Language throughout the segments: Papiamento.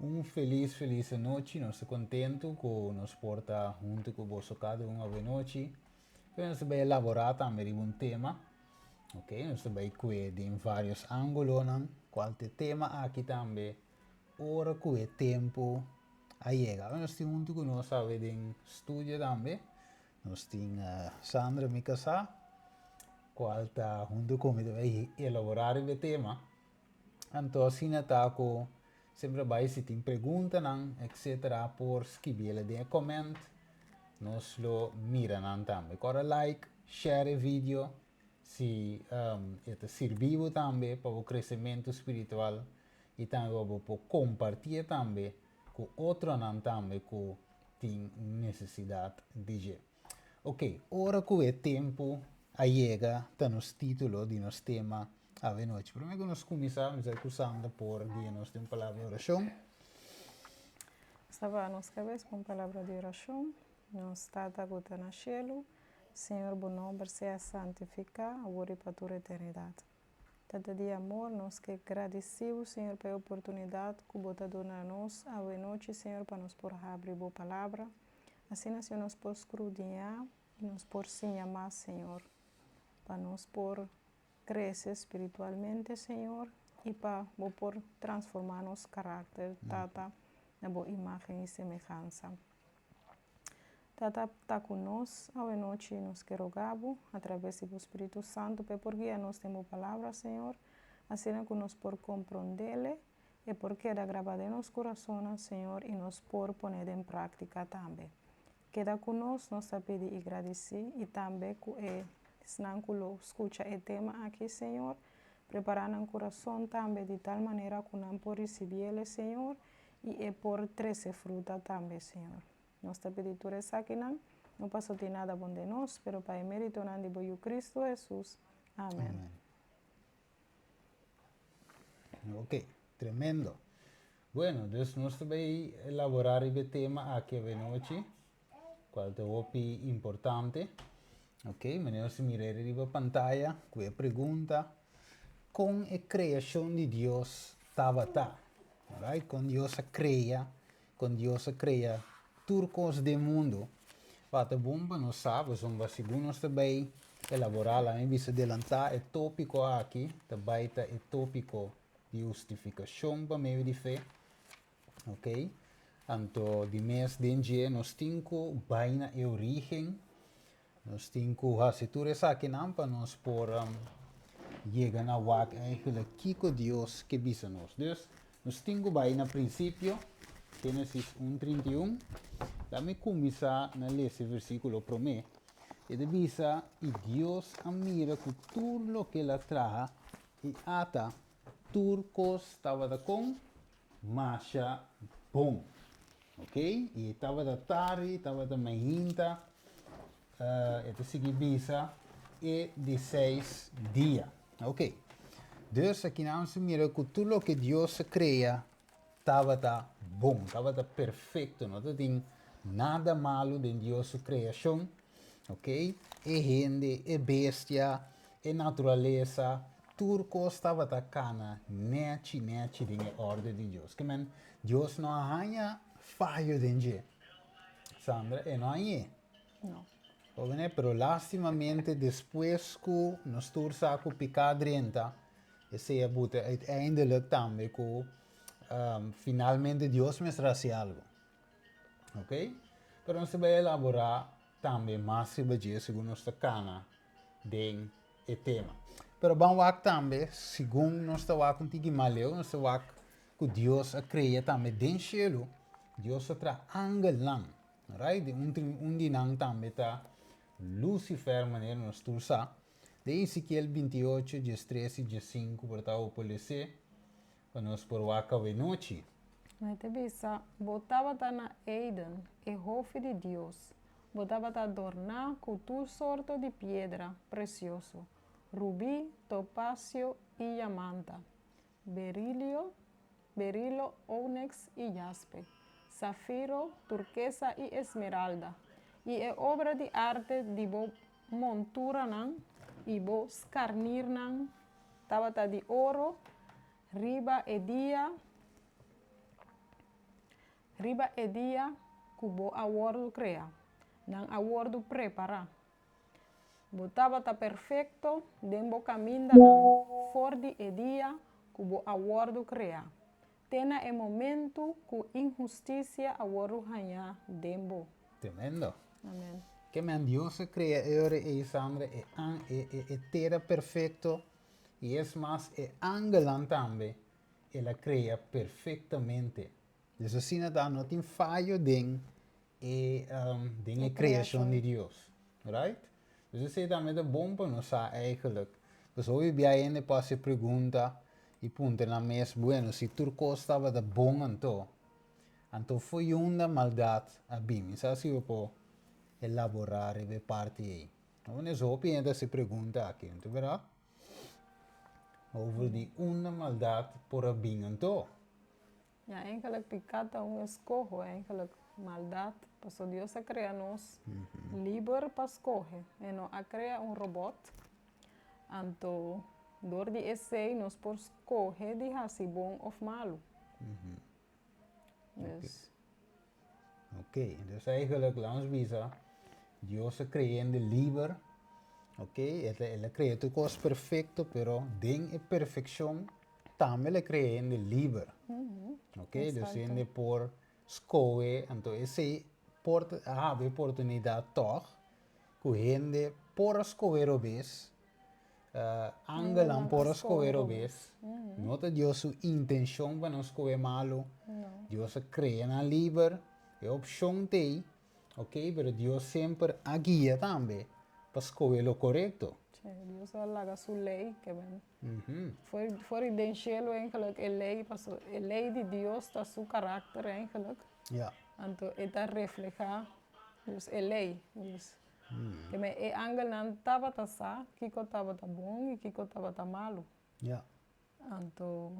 Un felis felis anochi, nos ta kontentu ku nos por ta huntu ku boso kada un awenochi. Pero nos ta bai elaborá tambe riba un tema, ok, nos ta bai kue den vários ángulonan kual ta e tema aki tambe ora ku e tempu a yega. Awe nos tin huntu ku nos awe den studio tambe, nos tin Sandra mi kasá, kual ta huntu ku mi ta bai elaborá riba e tema. Anto asina ta ku semper bai si tin preguntanan etcetera por skibiela den e comment nos lo mira nan tambe. Kòrda like, share e video si e ta sirbi bo tambe pa bo kresementu spiritual i tambe pa bo por kompartié tambe ku otronan tambe ku tin nesesidat di dje. Ok, ora ku e tempu a yega ta nos título di nos tema Avenochi. Prome ku nos kuminsá, mi sa ku Sandra por guia nos den un palabra di orashon. Nos ta baha nos kabes ku un palabra di orashon. Nos Tata ku ta na shelu, Señor bo nomber sea santifiká awor i pa tur eternidat. Tata di amor, nos ke gradisí bo, Señor, pa e oportunidat ku bo ta duna nos awenochi, Señor, pa nos por habri bo palabra. Asina, Señor, nos por skrudiñá i nos por siña mas, Señor, pa nos por Crece spiritualmente Señor y pa bo por transforma nos caracter Tata na bo imagen y semehansa. Tata ta cu nos awe nochi nos ke roga bo a traves di bo Spiritu Santo p'e por guia nos den bo palabra Señor asina cu nos por comprondele e por keda graba den nos curasonnan Señor y nos por pone den practica tambe. Keda ku nos, nos ta pidi i gradisí, i tambe ku e esnan ku lo skucha e tema aki, Señor. Prepará nan kurason tambe di tal manera ku nan por risibiel e Señor, i e por trese fruta tambe, Señor. Nos ta pidi tur esakinan, no paso tin nada bon den nos, pero pa e meritonan di bo Yu Kristu Hesus. Amen. Ok, tremendo. Bueno, dus nos ta bay elabora riba e tema aki avenochi, cual ta hopi importante. Ok, manera nos ta mira eri riba pantaya cu e pregunta, con e creacion di Dios tabata? Alright, con Dios a crea, con Dios a crea tur cos den mundo. Wa ta bon pa nos sa, pasobra segun nos ta bay elabora, laga mi bisa delanta e topico aki ta bay ta e topico di hustifikashon pa medio di fe, ok, anto di mes den dje nos tin ku bai na e origen, nos tin ku hasi tur esakinan pa nos por yega na wak eigenlijk kiko Dios ke bisa nos. Dus nos tin ku bai na prinsipio, Genesis un 31, laat mi kuminsá na lesa e versíkulo promé, e ta bisa, I Dios a mira ku tur loke el a traha I ata tur kos tabata kon masha bon. Ok, i tabata tardi, tabata mainta, e ta sigui bisa e di seis dia. Ok, dus akinan nos ta mira ku tur loke Dios a krea tabata bon, tabata perfekto, no tatin nada malu den Dios su kreashon. Ok, e hende, e bestia, e naturalesa, tur kos tabata kana nèchi nèchi den e orde di Dios. Ke men, Dios no a haña fayo den dje. Sandra, e no hañ'é. No. Hoben'e, pero lastimamente despues ku nos tur sa ku piká drenta, esei a buta uiteindelijk tambe ku finalmente Dios mester hasi algu. Ok? Pero nos ta bai elaborá tambe mas riba dje segun nos ta kana den e tema. Pero ban wak tambe, segun nos ta wak un tiki mas leu, nos ta wak ku Dios a krea tambe den shelu, Dios a traha angelnan. Right? Di un, un di nan tambe ta Lucifer, manera nos tur sa. Den Ezekiel 28, 13 i 15 por ta opo les'é. Pa nos por wak awenochi. Mi ta bisa, Bo tabata na Eden, e hofi di Dios. Bo tabata adorná ku tur sorto di piedra presioso, rubí, topasio i yamanta, berilio, berilo, óneks i jaspe, safiro, turkesa i esmeralda. I e obra di arte di bo monturanan i bo skarnirnan tabata di oro riba e dia. Riba e dia ku bo a wòrdu kreá, nan a wòrdu prepará. Bo tabata perfekto den bo kamindanan for di e dia ku bo a wòrdu kreá, te na e momentu ku inhustisia a wòrdu hañá den bo. Tremendo. Amen. Ke men Dios a krea e ora ei, Sandra, e an, e, e, e tera perfekto, i es mas e angelnan tambe el a krea perfektamente. Dus asina ta, no tin fayo den e, den e kreashon di Dios. Right? Dus esei tambe ta bon pa nos sa eigenlijk. Dus hopi bia hende por hasi pregunta i puntra nan mes, bueno, si tur kos tabata bon anto, anto fo'i unda maldat a bin? Mi sa si bo por elaborá riba e parti ei. Nos hopi hende ta hasi pregunta aki, no ta berdad? Over di unda maldat por a bin anto. Ja, eigenlijk piká ta un eskoho, eigenlijk maldat, paso Dios a krea nos liber pa skohe, e no a krea un robòt. Anto dor di esei nos por skohe di hasi bon òf malu. Dus. Ok, dus eigenlijk laat ons bisa, Dios a crea hende liber, ok, el a crea tur cos perfecto, pero den e perfeccion tambe el a crea hende liber, ok, dus hende por scoge, anto esey por a habri oportunidad toch cu hende por a scoge robes, Angelnan por a skohe robes. No ta Dios su intencion pa nan skohe malu. Dios a crea nan liber. E opcion t'ei, ok, pero Dios semper a guia tambe pa skohe lo corecto. Sí, Dios a laga su ley ke men. For di den cielo eigenlijk e ley, paso e ley di Dios ta su karakter eigenlijk. Anto e ta refleha dus e ley. Dus Keme e angelnan tabata sa kiko tabata bon i kiko tabata malu. Anto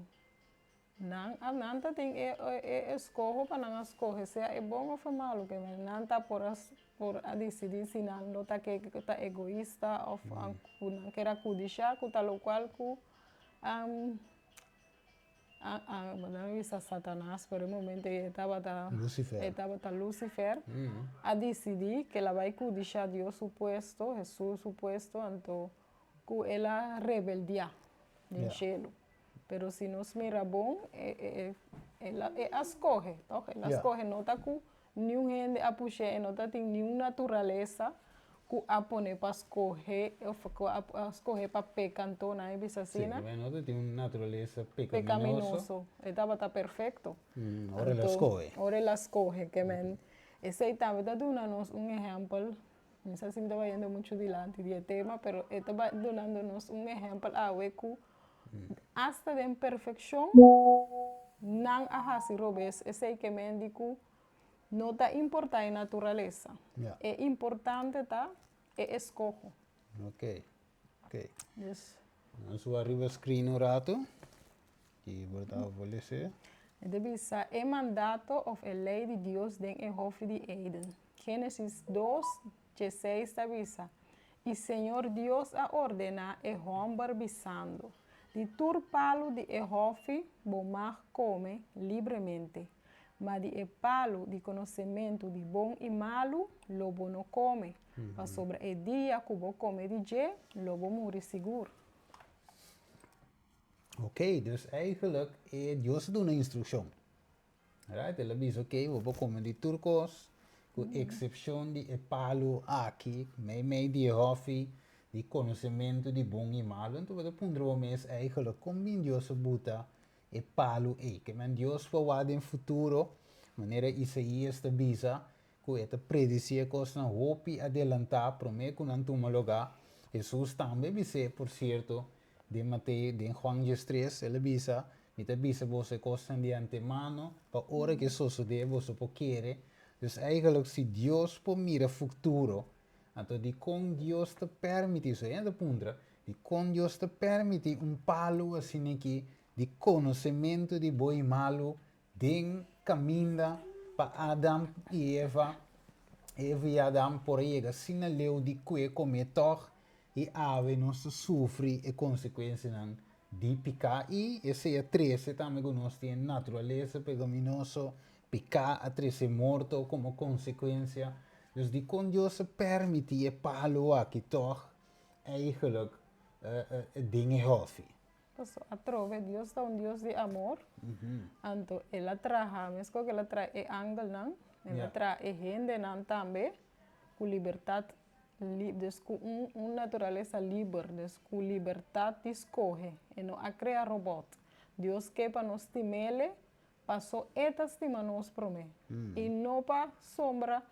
nan a nan ta tin e e eskoho pa nan a skohe sea e bon òf e malu. Keme nan ta por a por a disidí si nan lo ta ke ta egoista òf ku nan kier a kudishá ku ta lokual ku A nan bisa Satanas, pero e momento ei e tabata Lucifer. E tabata Lucifer, a disidí ku el a bai kudishá Dios su puesto, Hesus su puesto, anto ku el a rebeldiá den shelu. Pero si nos mira bon, e e a skohe, tòg? El a skohe, no ta ku Niun hende a push'é, e no ta tin niun naturalesa ku a pone pa skohe òf ku a skohe pa peka anto nan e bisa asina. Sí, e no ta tin un naturalesa pekaminoso. Pekaminoso. E tabata perfekto. Ora el a skohe. Ora el a skohe, ke men esei tambe ta duna nos un ehèmpel, mi sa si mi ta bayendo muchu dilanti di e tema, pero e ta dunando nos un ehèmpel awe ku Asta den perfekshon nan a hasi robes, esei ke men di ku no ta importá e naturalesa. E importante ta e eskoho. Ok, ok. Dus. Nos wak riba screen un rato i bo ta por lese. E ta bisa e mandato òf e lei di Dios den e hofi di Eden. Génesis 2, Djeseis ta bisa, I Señor Dios a ordená e hòmber bisando, Di tur palu di e hòfi bo mag kome libremente, ma di e palu di konosementu di bon i malu lo bo no kome, pasobra e dia ku bo kome di dje lo bo muri sigur. Oké, dus eigenlijk e Dios a duna instrukshon. Right? El a bisa, ok, bo por come di tur cos, cu excepcion di e palu aki, meimei di e hofi di conocemento di bon y malo. Enton bo ta puntra bo mes eigenlijk, con bin Dios a buta e palu ei? Ke men Dios por wak den futuro, manera Isaías ta bisa, cu e ta predici e cosnan hopi adelanta prome cu nan tuma lugar. Hesus tambe bis'é, por cierto, den Mateo, den Juan 13, el a bisa, Mi ta bisa boso e kosnan di antemano, pa ora ku e sosodé boso por kere. Dus eigenlijk si Dios por mira futuro, anto dikon Dios ta permití, so hende ta puntra, dikon Dios ta permití un palu asina aki di konosementu di bon i malu den kaminda pa Adam i Eva, Eva i Adam por a yega asina leu di kue komé tòg I awe nos ta sufri e konsekuensianan di piká i esei a trese tambe ku nos tin e naturalesa pekaminoso, Piká a trese morto komo konsekuensia. Dus dikon Dios a permití e palu aki tòg eigenlijk den e hòfi? Paso atrobe Dios ta un Dios di amor, anto El a traha, meskos ku El a traha e angelnan, El a traha e hendenan tambe ku libertat, dus ku un naturalesa liber, dus ku libertat di skohe. E no a krea robòt. Dios ke pa nos stim'Ele Paso e ta stima nos promé, i no pa sombra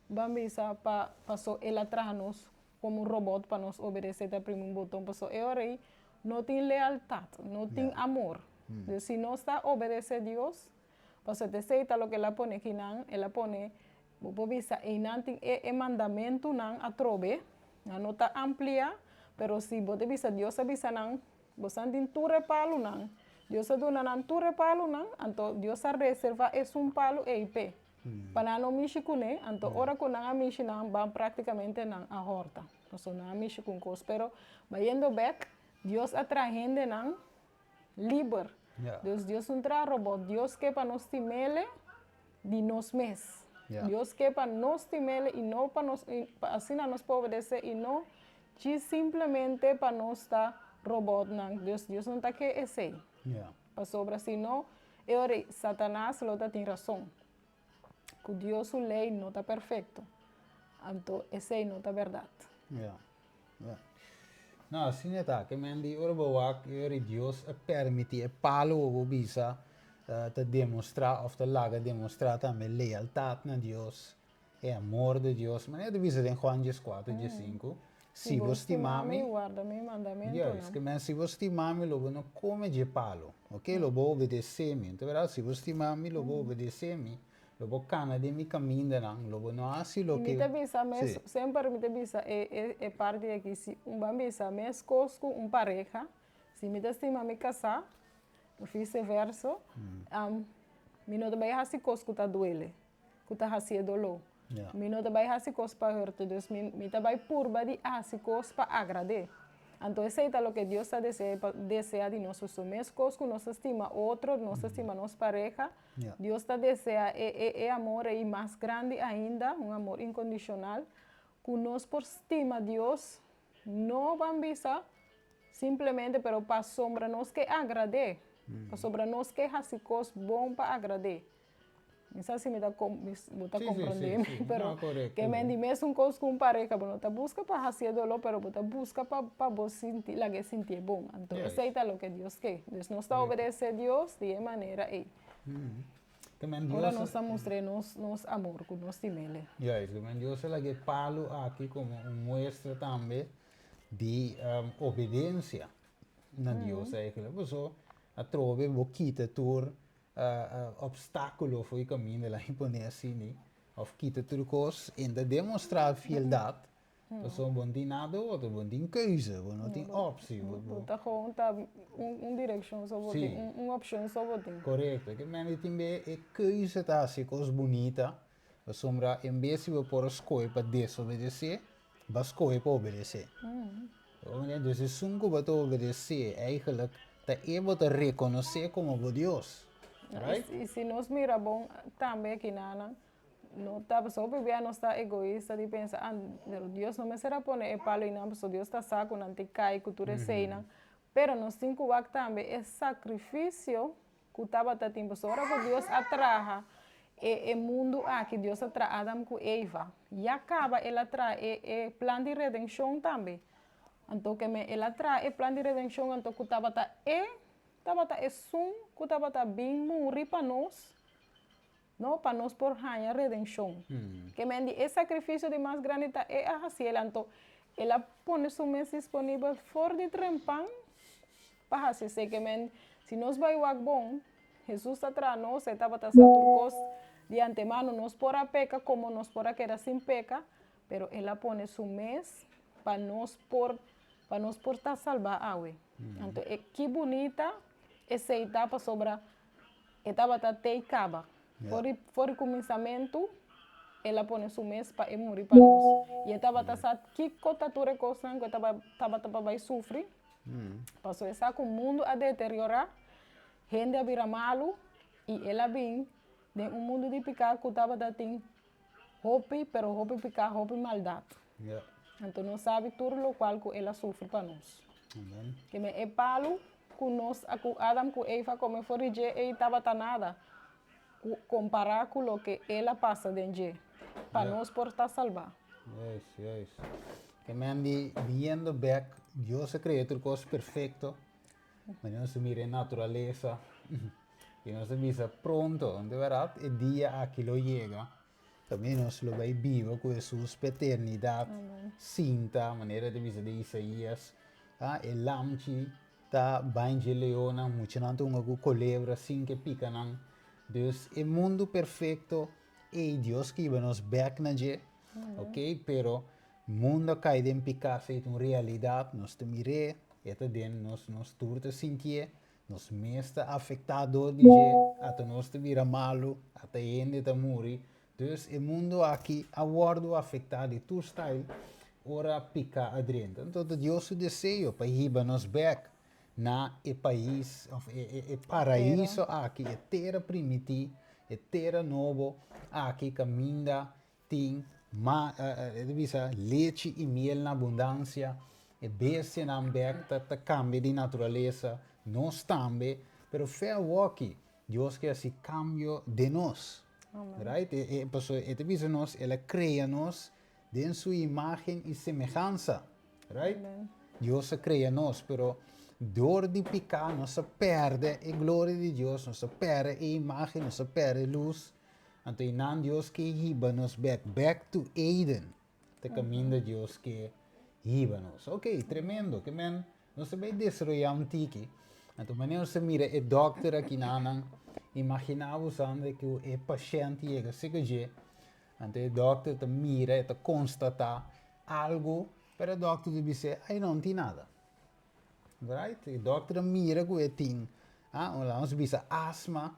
ban bisa pa paso el a traha nos komo un robot pa nos obedesé ta primi un boton paso e ora ei no tin lealtat, no tin amor. Dus si nos ta obedesé Dios, paso t'esei ta loke el a pone kinan, el a pone bo por bisa einan tin e e mandamentunan atrobe, nan no ta amplia, pero si bo ta bisa Dios a bisa nan Bosan tin tur e palunan. Dios a duna nan tur e palunan, anto Dios a reservá esun palu ei p'e, pa nan no mishi kuné. Anto ora ku nan a mishi nan ban práktikamente nan a hòrta, pasobra nan a mishi ku un kos. Pero bayendo bèk, Dios a traha hendenan liber. Dus Dios no traha robòt. Dios ke pa nos stim'Ele di nos mes. Dios ke pa nos stim'Ele i no pa nos, pa asina nos por obedesé i no Djis simplemente pa nos ta robotnan. Dios, Dios no ta ke esei. Pasobra si no, e ora ei Satanas lo ta tin rason. Ku Dios su lei no ta perfekto. Anto esei no ta bèrdat. Ja, ja. No, asina ta. Ke men di ora bo wak e ora ei Dios a permití e palu ku bo bisa ta demostrá òf ta laga demostrá tambe lealtat na Dios. E amor di Dios, manera ta bisa den Juan 14, 15, si bo stima mi, warda mi mandamentunan. Juist, ke men si bo stima mi lo bo no kome dje palu, ok, lo bo obedesé mi, ta berdad, si bo stima mi lo bo obedesé mi, lo bo kana den mi kamindanan, lo bo no hasi loke. Mi ta bisa mes, semper mi ta bisa e e e parti aki, si un ban bisa meskos ku un pareha, si mi ta stima mi kasá, vice verso, mi no ta bai hasi kos ku ta duele. ku ta hasié doló. Mi no ta bai hasi kos pa hurt'é, dus mi ta bai purba di hasi kos pa agrad'é. Anto esei ta loke Dios ta desea pa desea di nos. Pasobra meskos ku nos ta stima otro, nos ta stima nos pareha, Dios ta desea e e e amor ei mas grandi ainda, un amor inkondishonal, ku nos por stima Dios, no ban bisa simplemente pero pasobra nos ke agrad'é, pasobra nos ke hasi kos bon pa agrad'é. Mi sa si mi ta bo ta comprende mi, pero ke men di mesun kos ku un pareha, bo no ta buska pa hasié doló, pero bo ta buska pa pa bo sinti lag'é sintié bon. Anto esei ta loke Dios ke. Dus nos ta obedesé Dios di e manera ei. Ora nos ta mustr'é nos nos amor ku nos stim'El. Juist, ke men Dios a laga e palu aki komo un muestra tambe di obedensia na Dios eigenlijk. Paso atrobe bo kita tur Obstáculo for e caminda la pone asina of kita tur cos en ta demostra fieldad pasobra bo no tin nada otro bo no tin keuze bo no tin optie bo ta gewoon ta un direccion so bo tin un opcion so bo tin corecto ke mende tin be e keuze ta haci cos bunita pasobra en bes di bo por a scoge pa desobedece bo a scoge pa obedece. Dus esun ku bo ta obedesé eigenlijk ta e bo ta rekonosé komo bo Dios. Right? I si nos mira bon tambe aki nan, no ta pasobra hopi bia nos ta egoista di pensa, ah, pero Dios no mester a pone e palo einan pasobra Dios ta sa ku nan tin kai ku tur eseinan. Pero nos tin ku wak tambe e sakrifisio ku tabata tin. Pasobra ora ku Dios a traha e e mundu aki, Dios a traha Adam ku Eva. Ya kaba el a traha e e plan di redenshon tambe. Anto ke me el a traha e plan di redenshon anto ku tabata e tabata esun ku tabata bin muri pa nos, no, pa nos por haña redenshon. Ke men di e sakrifisio di mas grandi ta e a hasi el. Anto el a pone su mes disponibel for di trempan pa hasi esei. Ke men si nos bai wak bon, Hesus ta traha nos, e tabata sa tur kos di antemano. Nos por a peka komo nos por a keda sin peka, pero el a pone su mes pa nos por pa nos por ta salbá awe. Anto e ki bunita esei ta pasobra e tabata te i kaba. For di for di kuminsamentu el a pone su mes pa e muri pa nos. I e tabata sa kiko ta tur e kosnan ku e tabata pa bai sufri. Pasobra e sa ku mundu a deteriorá, hende a bira malu i el a bin. Den un mundu di piká ku tabata tin hopi, pero hopi piká, hopi maldat. Anto nos sabi tur lokual ku el a sufri pa nos. Amen. Ke men e palu ku nos ku Adam ku Eva a kome for di dje ei tabata nada ku kompará ku loke el a pasa den dje pa nos por ta salbá. Juist, juist. Ke men di biendo bek, Dios a krea tur kos perfekto. Manera nos ta mira e naturalesa i nos ta bisa pronto, di bèrdat e dia aki lo yega, kaminda nos lo bai biba ku Hesus pa eternidat, sinta, manera ta bisa den Isaías, e lamchi ta baña dje leonnan, muchanan ta hunga ku kolebra sin ke pika nan. Dus e mundu perfekto ei Dios ke hiba nos bèk na dje, ok, pero Mundo a kai den piká esei ta un realidat, nos ta mir'é, e ta den nos, nos tur ta sintié, nos mes ta afektá dor di dje, ata nos ta bira malu, ata hende ta muri. Dus e mundo aki a wòrdu afektá di tur style ora piká a drenta. Anto ta Dios su deseo pa hiba nos bèk na e pais òf e paraiso aki, e tera primití, e tera nobo aki kaminda Tin ma, e ta bisa, lechi i miel na abundansia, e bestianan bek ta ta kambia di naturalesa, nos tambe, pero fe awoki Dios ke hasi kambio den nos. Right? E, e, pasobra e ta bisa nos, el a krea nos den su imagen i semehansa. Right? Dios a krea nos, pero dor di piká nos a pèrdè e gloria di Dios, nos a pèrdè e imagen, nos a pèrdè e lus. Anto einan Dios ke hiba nos bek, back to Eden, ta kaminda Dios ke hiba nos. Ok, tremendo, ke men nos ta bai desaroyá un tiki. Anto manera nos ta mira e dòkter akinanan, imaginá bo Sandra ku e pashènt yega serka dje, anto e dòkter ta mira, e ta konstatá algu, pero e dòkter ta bis'é, ai no, no tin nada. Right? E dòkter a mira ku e tin, ah, laga nos bisa asma,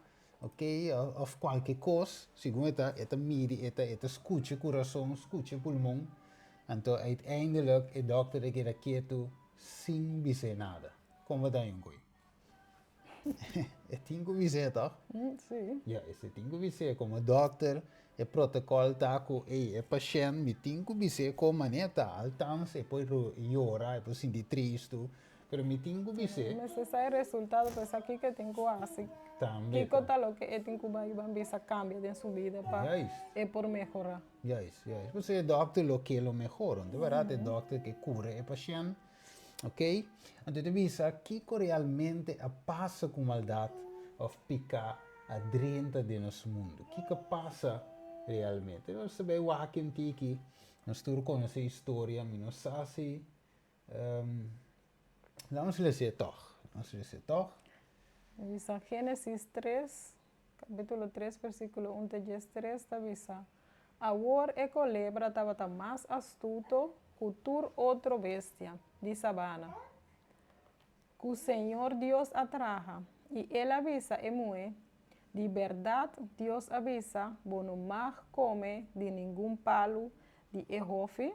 Ok, of kualke kos, segun e ta, e ta midi, e ta, e ta skucha e kurason, skucha e pulmon, anto uiteindelijk e dòkter a keda ketu sin bis'é nada. Kon bo ta yonkoy? E tin ku bis'é tòg? Si. Ya, e tin ku bis'é. Komo dòkter, e protokòl ta ku, ey, e pashènt mi tin ku bis'é kon manera ta, altans e por yora, e por sinti tristu, Pero mi tin ku bis'é. Mester sa e resultado pa esaki kiko e tin ku hasi. Tambe. Kiko ta loke e tin ku bai ban bisa kambia den su bida pa e por mehorá. Juist, juist. Pasobra e dòkter lo ke lo mehor, no ta bèrdat? E dòkter ke kura e pashènt. Ok? Anto e ta bisa kiko realmente a pasa ku maldat òf piká a drenta den nos mundu. Kiko a pasa realmente? Nos ta bai wak un tiki. Nos tur konosé e historia, mi no sa si Laat nos lesa e tòg. Nos lesa e tòg. Ta bisa Génesis 3, kapítulo 3, versíkulo 1 te 13, ta bisa, Awor e kolebra tabata mas astuto ku tur otro bestia di sabana ku señor Dios a traha, i el a bisa e muhé, Di bèrdat Dios a bisa, Bo no mag kome di ningun palu di e hòfi?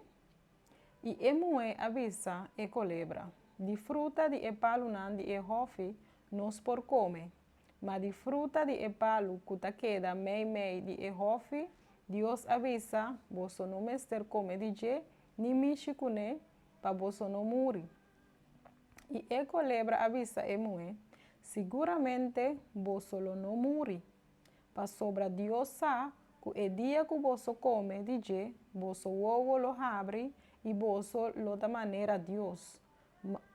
I e muhé a bisa e kolebra, Di fruta di e palunan di e hòfi nos por kome, ma di fruta di e palu ku ta keda meimei di e hòfi, Dios a bisa, Boso no mester kome di dje, ni mishi kuné, pa boso no muri. I e kolebra a bisa e muhé, Siguramente boso lo no muri. Pasobra Dios sa ku e dia ku boso kome di dje, boso wowo lo habri i boso lo ta manera Dios,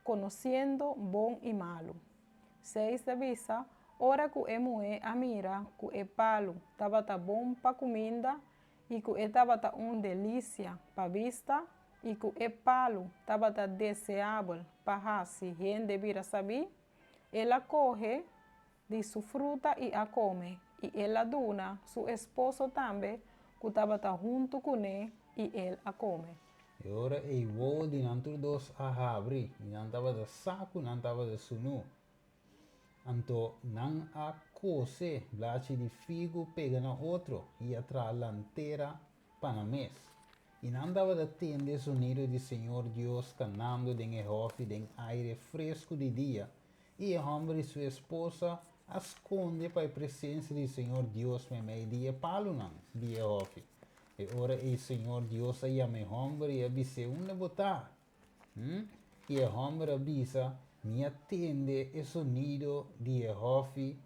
konosiendo bon i malu. Seis ta bisa, Ora ku e muhé a mira ku e palu tabata bon pa kuminda i ku e tabata un delisia pa bista i ku e palu tabata deseabel pa hasi hende bira sabí, el a kohe di su fruta i a kome, i el a duna su esposo tambe ku tabata huntu kuné, i el a kome. E ora ei wowo di nan tur dos a habri, i nan tabata sa ku nan tabata sunú. Anto nan a kose blachi di figu pega na otro i a traha lantera pa nan mes. I nan tabata tende e sonido di Señor Dios kanando den e hòfi den aire fresku di dia, I e hòmber i su esposa a skonde pa e presensia di Señor Dios meimei di e palunan di e hòfi. E ora ei Señor Dios a yama e hòmber i a bis'é, Unda bo ta? I e hòmber a bisa, Mi a tende e sonido di e hòfi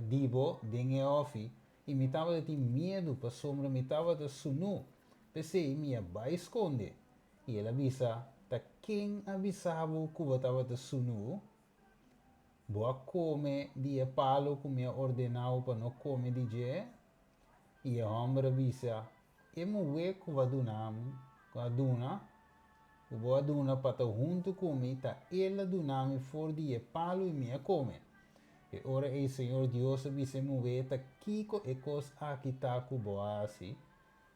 di bo den e hòfi, i mi tabata tin miedu pasobra mi tabata sunú, p'esei mi a bai skonde. I el a bisa, Ta ken a bisa bo ku bo tabata sunú? Bo a kome di e palu ku mi a ordená bo pa no kome di dje? I e hòmber a bisa, E muhé ku bo a duna mi, ku a duna, ku bo a duna pa ta huntu ku mi, ta el a duna mi for di e palu i mi a kome. E ora ei Señor Dios a bisa e muhé, Ta kiko e kos aki ta ku bo a hasi?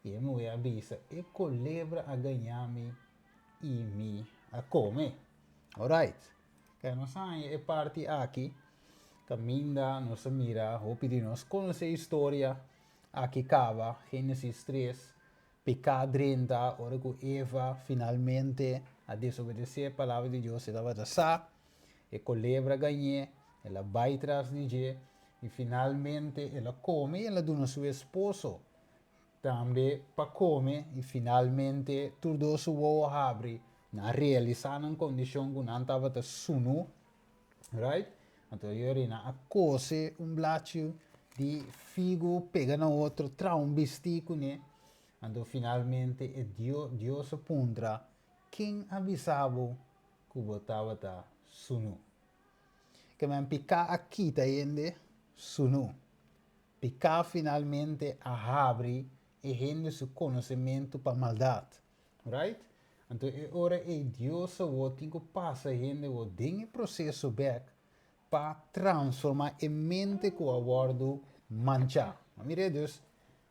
I e muhé a bisa, E kolebra a gañá mi i mi a kome. Orait, kaya nos a haña e parti aki kaminda nos a mira hopi di nos konosé historia aki kaba, Génesis 3, piká drenta ora ku Eva finalmente a desobedesé e palabra di Dios, e tabata sa, e kolebra gañ'é, el a bai tras di dje i finalmente el a kome i el a duna su esposo tambe pa kome i finalmente tur dos su wowo habri, nan a realisá nan kondishon ku nan tabata sunú. Right? Anto yori nan a kose un blachi di figu pega na otro, traha un bistí kuné. Anto finalmente e Dios a puntra, Ken a bisa bo ku bo tabata sunú? Ke men piká a kita hende sunú. Piká finalmente a habri e hende su konosementu pa maldat. Right? Anto e ora ei Dios awor tin ku pasa hende awor den e proseso bek pa transforma e mente ku a wòrdu manchá. A mira dus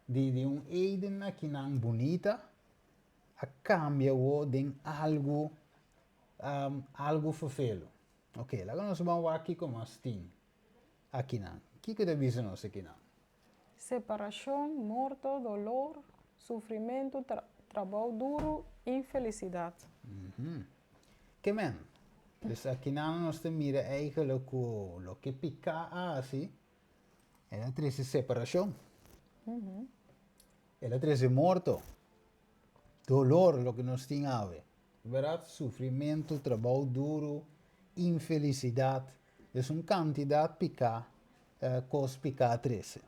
di di un Eden akinan bunita a kambia awor den algu algu ferfelu. Ok, laga nos ban wak kiko mas tin akinan. Kiko ta bisa nos akinan? Separashon, morto, dolor, sufrimentu, trabou duru, infelisidat. Ke men? Dus akinan nos ta mira eigenlijk ku loke piká a hasi, el a trese separashon, el a trese morto, dolor, loke nos tin awe. Bèrdat? Sufrimentu, trabou duru, infelisidat. Es un kantidat piká kos piká trese.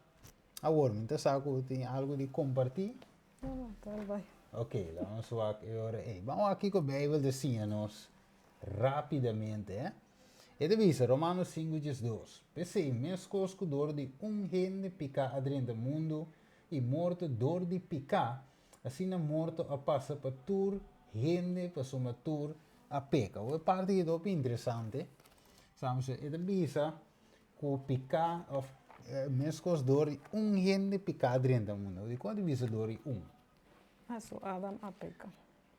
Awor, mi ta sa ku tin algu di kompartí. No, no, tal bai. Ok, laga nos wak e ora ei. Ban wak kiko Beibel ta siña nos rápidamente, eh. E ta bisa, Romanos 5, 12, P'esei, meskos ku dor di un hende piká a drenta mundu, i morto dor di piká, asina morto a pasa pa tur hende pasobra tur a peka. E parti aki ta hopi interesante. Samson, e ta bisa ku piká òf meskos dor di un hende piká drenta mundu. Dikon e ta bisa dor di un? Paso Adam a peka.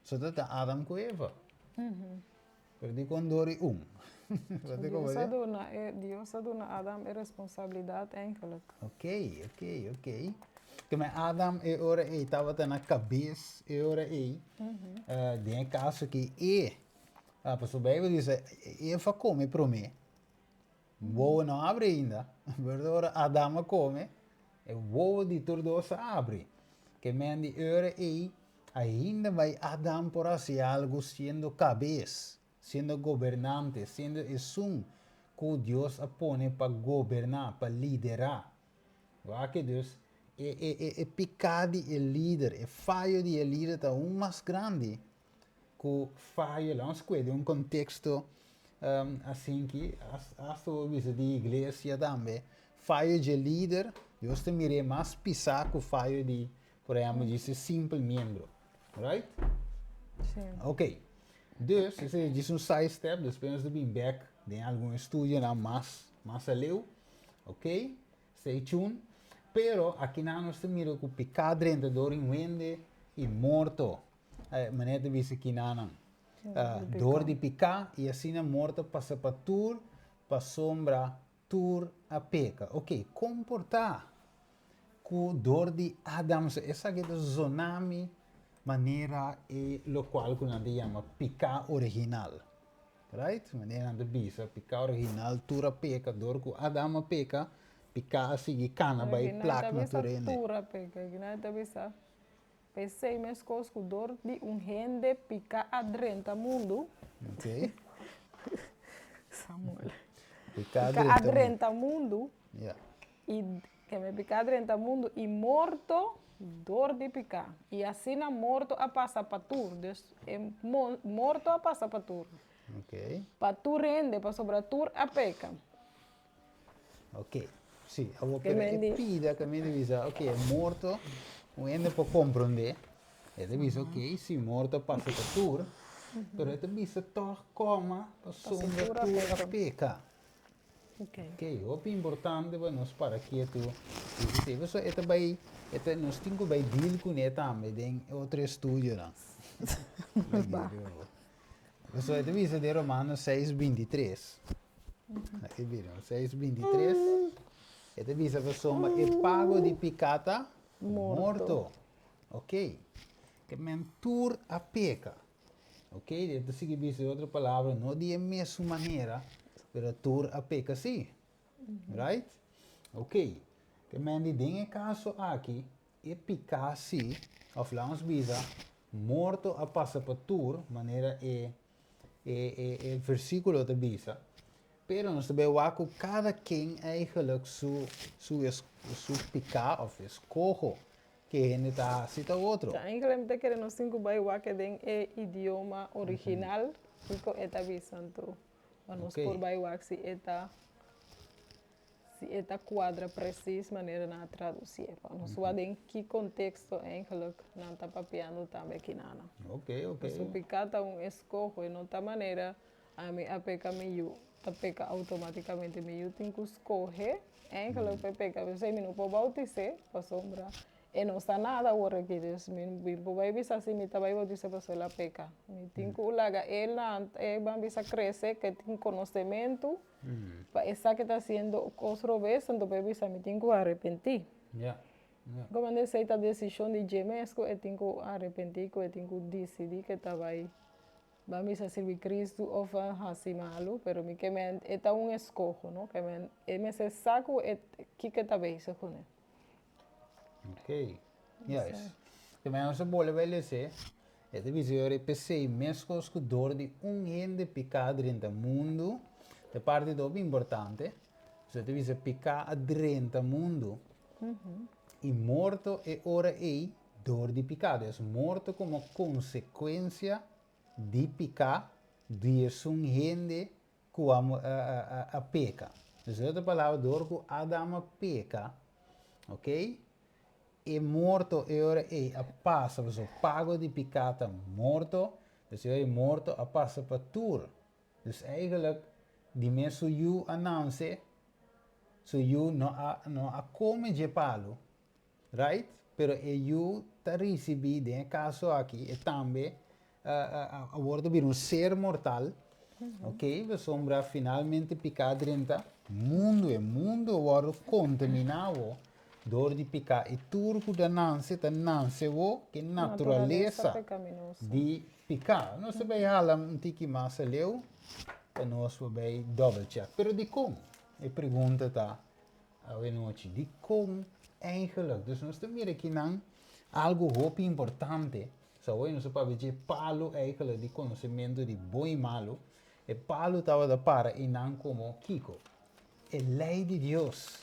So ta ta Adam ku Eva. Pero dikon dor di un? Dios a duna e Dios a duna Adam e responsabilidat eigenlijk. Ok, ok, ok. Ke men Adam e ora ei tabata na kabes e ora ei. Den e kaso ki e, pasobra Beibel bisa Eva kome promé. Wowo no abri ainda. Pero ora Adam a kome, e wowo di tur dos a abri. Ke men di ora ei, ainda bai Adam por hasi algu siendo kabes, siendo gobernante, siendo esun ku Dios a pone pa goberná, pa liderá. Wak dus, e, e, e, e piká di e lider, e fayo di e lider ta aun mas grandi ku fayo, laga nos kue den un konteksto asinki, asta bo bisa di iglesia tambe, fayo dje lider, Dios ta mir'é mas pisá ku fayo di, por ehèmpel, djis e simpel miembro. Right? Sí. Ok. Dus, esei djis un side step, despues nos ta bin bèk den algun estudionan mas, mas aleu. Ok? Stay tuned. Pero akinan nos ta mira ku piká drenta dor un hende i morto. Manera ta bisa kinanan. Dor di piká i asina morto pasa pa tur pasobra tur a peka. Ok, kon por ta ku dor di Adam esaki ta zona mi manera e lokual ku nan ta yama piká original? Right? Manera nan ta bisa, piká original tur a peka, dor ku Adam a peka, piká a sigui kana bai plak na tur hende. Tur a peka, nan ta bisa, p'esei meskos ku dor di un hende piká a drenta mundu. Ok. Samuel. Piká a drenta mundu. Ja. I keme piká a drenta mundu i morto dor di piká. I asina morto a pasa pa tur. Dus e morto a pasa pa tur. Ok. Pa tur hende, pasobra tur a peka. Ok. Si, awor pero e pida ku mi ta bisa, ok, e morto, un hende por komprondé. E ta bisa, ok, si morto a pasa pa tur, pero e ta bisa tòg kòma pasobra tur a peka. Ok. Ok, hopi importante pa nos para ketu i esei. Pasobra e ta bai, e ta, nos tin ku bai deal kuné tambe den e otro estudionan. Pasobra e ta bisa den Romanos seis 23. Aki bira, seis 23. E ta bisa pasobra e pago di piká ta morto. Ok. Ke men tur a peka. Ok, e ta sigui bisa e otro palabra, no di e mesun manera, pero tur a peka si. Right? Ok. Ke men di den e kaso aki, e piká si, òf laga nos bisa, morto a pasa pa tur, manera e e e e versíkulo ta bisa, pero nos ta bai wak ku kada ken eigenlijk su su su piká òf eskoho Ke hende ta hasi ta otro. Ta enkele mi ta kere nos tin ku bai wak den e idioma original kiko e ta bisa anto pa nos por bai wak si e ta si e ta kuadra presis manera nan a tradusié pa nos wak den ki konteksto eigenlik nan ta papiando tambe kinanan. Pasobra piká ta un eskoho e no ta manera ami a peka mi yu ta peka outomatikamente mi yu tin ku skohe Eigenlijk pa e peka p'esei mi no por bautis'é pasobra e no sa nada awor aki dus mi mi por bai bisa si mi ta bai bautis'é pasobra el a peka. Mi tin ku laga e lanta e ban bisa krese ke tin konosementu pa e sa ke ta hasiendo kos robes anto pa e bisa mi tin ku arepentí. Komo esei ta desishon di dje mes ku e tin ku arepentí ku e tin ku disidí ke ta bai Ban bisa sirbi Cristo of a hasi malu, pero mi ke men e ta un eskoho, no? Ke men e mester sa ku e kiko e ta bezig kuné. Ok, juist. Ke men nos a bolbe bai lese, e ta bisa yora e p'esei meskos ku dor di un hende piká a drenta mundu, e parti ta hopi importante, so e ta bisa piká a drenta mundu i morto e ora ei Dor di piká, dus morto komo konsekuensia di piká di esun hende ku a a peka. Dus den otro palabra, dor ku Adam a peka, ok, e morto e ora ei a pasa, pasobra pago di piká ta morto, dus e ora ei morto a pasa pa tur. Dus eigenlijk di mes su yu a nanse, su yu no a no a kome dje palu, Right? Pero e yu ta ricibi den e caso aki e tambe a wordo bira un ser mortal, ok, pasobra finalmente pica drenta mundo, e mundo a wordo contamina awo door di pica y tur cu ta nance ta nance awo cu e naturalesa di pica. Nos ta bay hala un tiki mas aleu pa nos por bay double check. Pero dicon? E pregunta ta. Awenochi, dikon eigenlijk? Dus nos ta mira kinan algu hopi importante. So awor nos ta papia dje palu eigenlijk di konosementu di bon i malu. E palu tabata para einan komo kiko? E lei di Dios.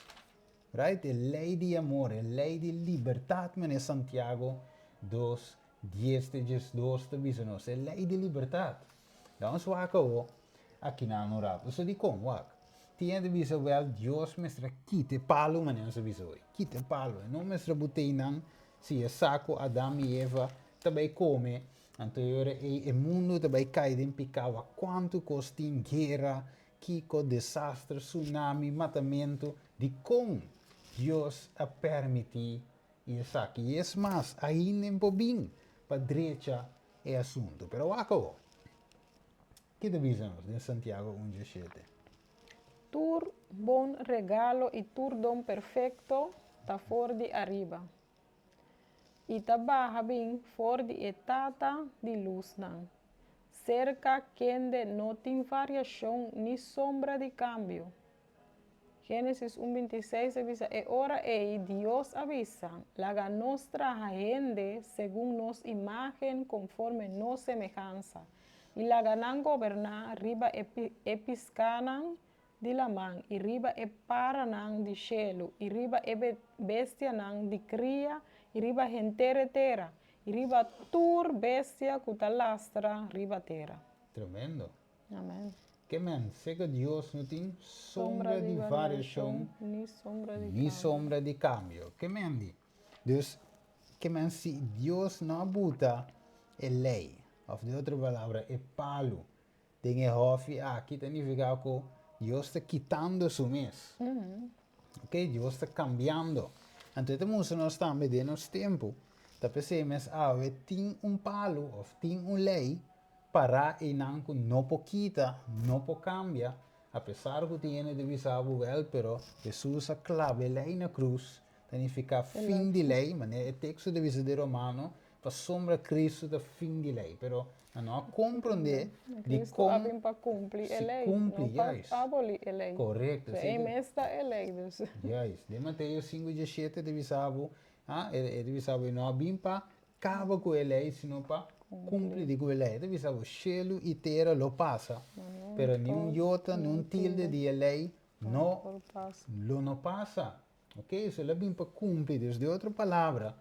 Right? E lei di amor, e lei di libertat, manera Santiago 2, 10 te 12 ta bisa nos. E lei di libertat. Dan nos wak awo akinan un rato. So dikon? Wak. Tin hende bisa, wèl, Dios mester a kita e palu, manera nos a bisa hoy. Kita e palu. E no mester a but'ei nan si e sa ku Adam i Eva ta bai kome, anto e ora ei e mundu ta bai kai den piká. Wak kuantu kos tin, guera, kiko, desaster, tsunami, matamentu. Dikon Dios a pèrmití esaki? I es mas, ainda e por bin pa drecha e asuntu. Pero wak awor, ki ta bisa nos den Santiago un 17? Tur bon regalo i tur don perfekto ta for di ariba, i ta baha bin for di e Tata di lusnan, Serka kende no tin variashon ni sombra di kambio. Génesis un 26 a bisa, E ora ei Dios a bisa, Laga nos traha hende segun nos imágen konforme nos semehansa, i laga nan goberná riba e e piskánan di laman, i riba e paranan di shelu, i riba e bestianan di kria, i riba henter e tera, i riba tur bestia ku ta lastra riba tera. Tremendo. Amen. Ke men, seka Dios no tin sombra di variashon ni sombra di ni kambio. sombra di kambio. Ke men di? Dus, ke men si Dios no a buta e lei, òf den otro palabra e palu, den e hòfi aki ta nifiká ku Dios ta kitando su mes. Ok, Dios ta kambiando. Anto e ta mustra nos tambe den nos tempu, ta p'esei mes awe tin un palu òf tin un lei pará einan ku no por kita, no por kambia, apesar ku tin hende ta bisa bo wèl, pero Hesus a klaba e lei na krus, ta nifiká fin di lei, manera e teksto ta bisa den Romano, pasobra Kristu ta fin di lei. Pero nan no a komprondé Kristu a dikon bin pa kumpli e si lei, kumpli, no pa juist. abolí e lei. Korekto, So, si e mes ta e lei, dus. Juist. Den Mateo 5:17 ta bisa bo, ah, e ta bisa bo, e no a bin pa kaba ku e lei, sino pa kumpli di ku e lei. E ta bisa bo, shelu i tera lo pasa, pero ni un yota, ni un tilde di e lei no lo no pasa. Ok, so el a bin pa kumpli. Dus di otro palabra,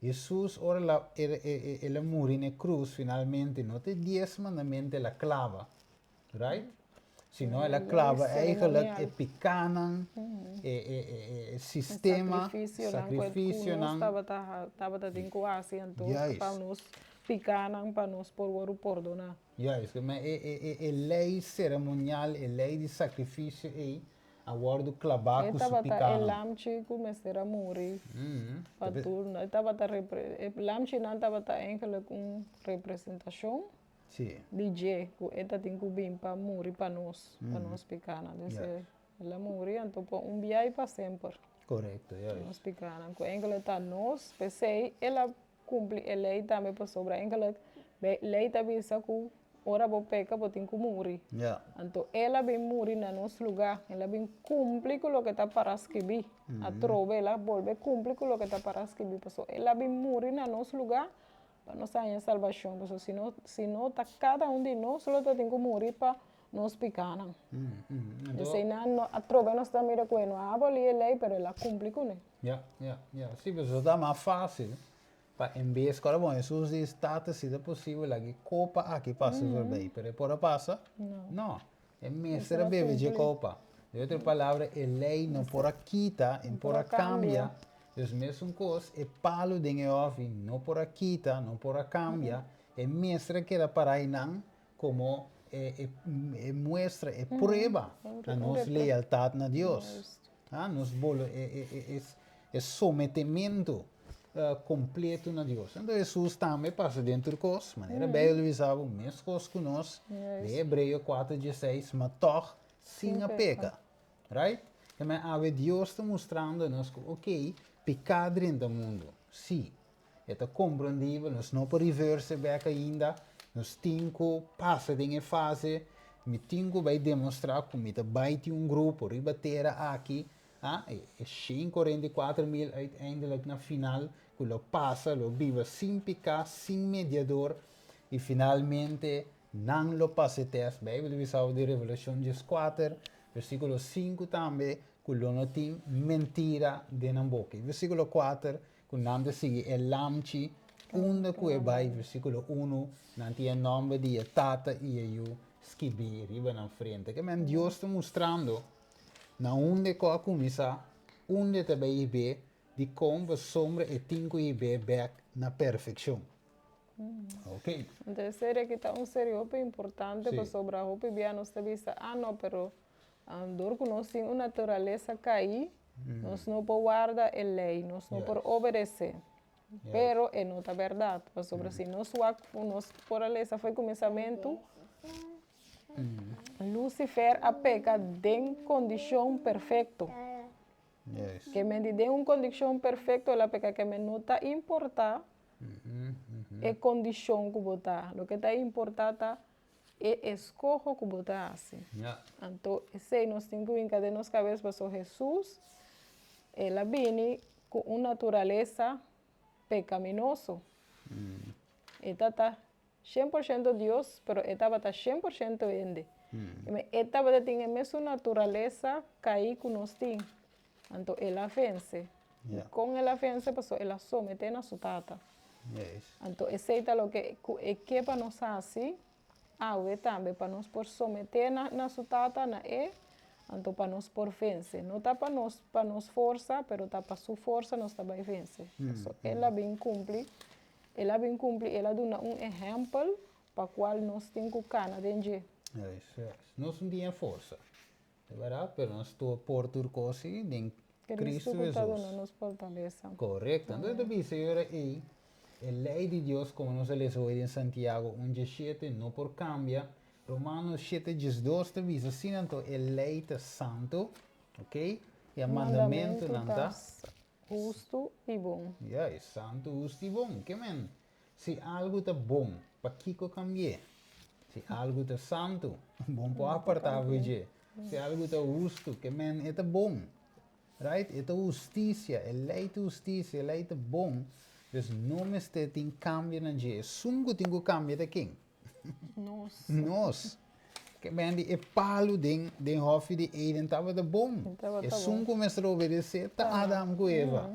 Hesus ora el a el a muri na e krus finalmente no ta e dies mandamento el a klaba, right? Sino el a klaba eigenlijk e pikánan, e e e e sistema, sacrificionan ku nos tabata tin ku hasi anto pa nos pikánan pa nos por wòrdu pordoná. Juist, e e e lei seremonial, e lei di sakrifisio ei a wòrdu klabá E ku su tabata e pikánan. lamchi ku mester a muri pa tur. E tabata repre, e lamchinan tabata eigenlijk un representashon di dje, ku e ta tin ku bin pa muri pa nos, pa nos pikánan. Dus el a muri anto pa un bia i pa semper. Korekto, juist. Nos pikánan, ku eigenlijk ta nos, p'esei el a Kumpli e lei tambe pasobra enkele lei ta bisa ku ora bo peka bo tin ku muri. Anto el a bin muri na nos lugá, el a bin kumpli ku loke ta para skibí. Atrobe el a bolbe kumpli ku loke ta para skibí pasobra el a bin muri na nos lugá pa nos haña salbashon. Pasobra si no si no ta kada un di nos lo ta tin ku muri pa nos pikánan. Eseinan no atrobe nos ta mira ku e no a abolí e lei pero el a kumpli kuné. Ya, ya, ya. Sí, pero eso ta mas fácil pa en bes ku ora bon Hesus di Tata si ta posibel laga e kopa aki pasa voorbij, pero e por a pasa? No. E mester a bebe dje kopa. Den otro palabra, e lei no por a kita, e por a kambia. Dus mesun kos, e palu den e hòfi no por a kita, no por a kambia, e mester a keda pará einan komo e e muestra, e prueba na nos lealtat na Dios. Ah, nos bolo e e e e e sometemento kompleto na Dios. Anto Hesus tambe pasa den tur kos, manera Beibel bisa bo, mes kos ku nos, den Hebreo 4:16, ma tòg sin a peka. Right? Te men awe Dios ta mustrando nos ku ok, piká drenta mundu, sí, E ta komprendibel, nos no por reverse bek ainda, nos tin ku pasa den e fase, mi tin ku bai demostrá ku mi ta bai tin un grupo riba tera aki, ah, e 144.000 uiteindelijk na final ku lo pasa, lo biba sin piká, sin mediador, i finalmente nan lo pasa e tèst. Beibel ta bisa di Revelashon 14, versíkulo 5 tambe, ku lo no tin mentira den nan boka. I versíkulo 4 Ku nan ta sigui e lamchi unda ku e bai, versíkulo unu, nan tin e nòmber di e Tata i e Yu skibí riba nan frente. Ke men Dios ta mustrando na unda e ku a kuminsá, unda e ta bai hib'é, dikon pasobra e tin ku hib'é bèk na perfekshon. Ok. Anto e serie aki ta un serie hopi importante pasobra hopi bia nos ta bisa, ah no, pero dor ku nos tin un naturalesa kaí, Nos no por warda e lei, nos no por obedesé. Pero e no ta bèrdat, pasobra si nos wak ku nos por a lesa for e kuminsamentu, Lucifer a peka den kondishon perfekto. Ke men di den un kondishon perfekto el a peka, ke men no ta importá e kondishon ku bo ta. Loke ta importá ta. E eskoho ku bo ta hasi. Anto esei nos tin ku hinka den nos kabes pasobra Hesus el a bini ku un naturalesa pekaminoso. E ta ta 100% Dios, pero e tabata 100% hende. E tabata tin e mesun naturalesa kaí ku nos tin. Anto el a vense. Kon el a vense? Pasobra el a someté na su Tata. Anto esei ta loke ku e ke pa nos hasi awe tambe, pa nos por someté na su Tata, na e, anto pa nos por vense. No ta pa nos pa nos forsa, pero ta pa su forsa nos ta bai vense. Pasobra el a bin kumpli, el a bin kumpli, el a duna un ehèmpel pa kual nos tin ku kana den dje. Nos no tin e forsa. Ta berdad, pero nos tur por tur cos si den Cristo Cristo cu ta duna Jesus. nos fortalesa. Correcto. Entonces ta bisa e ora ey, e ley di Dios como nos a lesa hoy den Santiago 1:17 no por cambia. Romanos 7:12 ta bisa asina anto e ley ta santo, ok, y e Mandamentu mandamentonan ta ta hustu y bon. Juist, santo, hustu y bon. Ke men? Si algu ta bon, pakiko kambi'é? Si algu ta santu, bon por apartá for dje. Si algu ta hustu, ke men e ta bon. Right? E ta hustisia, e lei ta hustisia, e lei ta bon. Dus no mester tin kambio na dje. Esun ku tin ku kambia ta ken? Nos. Nos. Ke men di e palu den den hòfi di Eden tabata bon. Esun ku mester obedesé ta Adam ku Eva.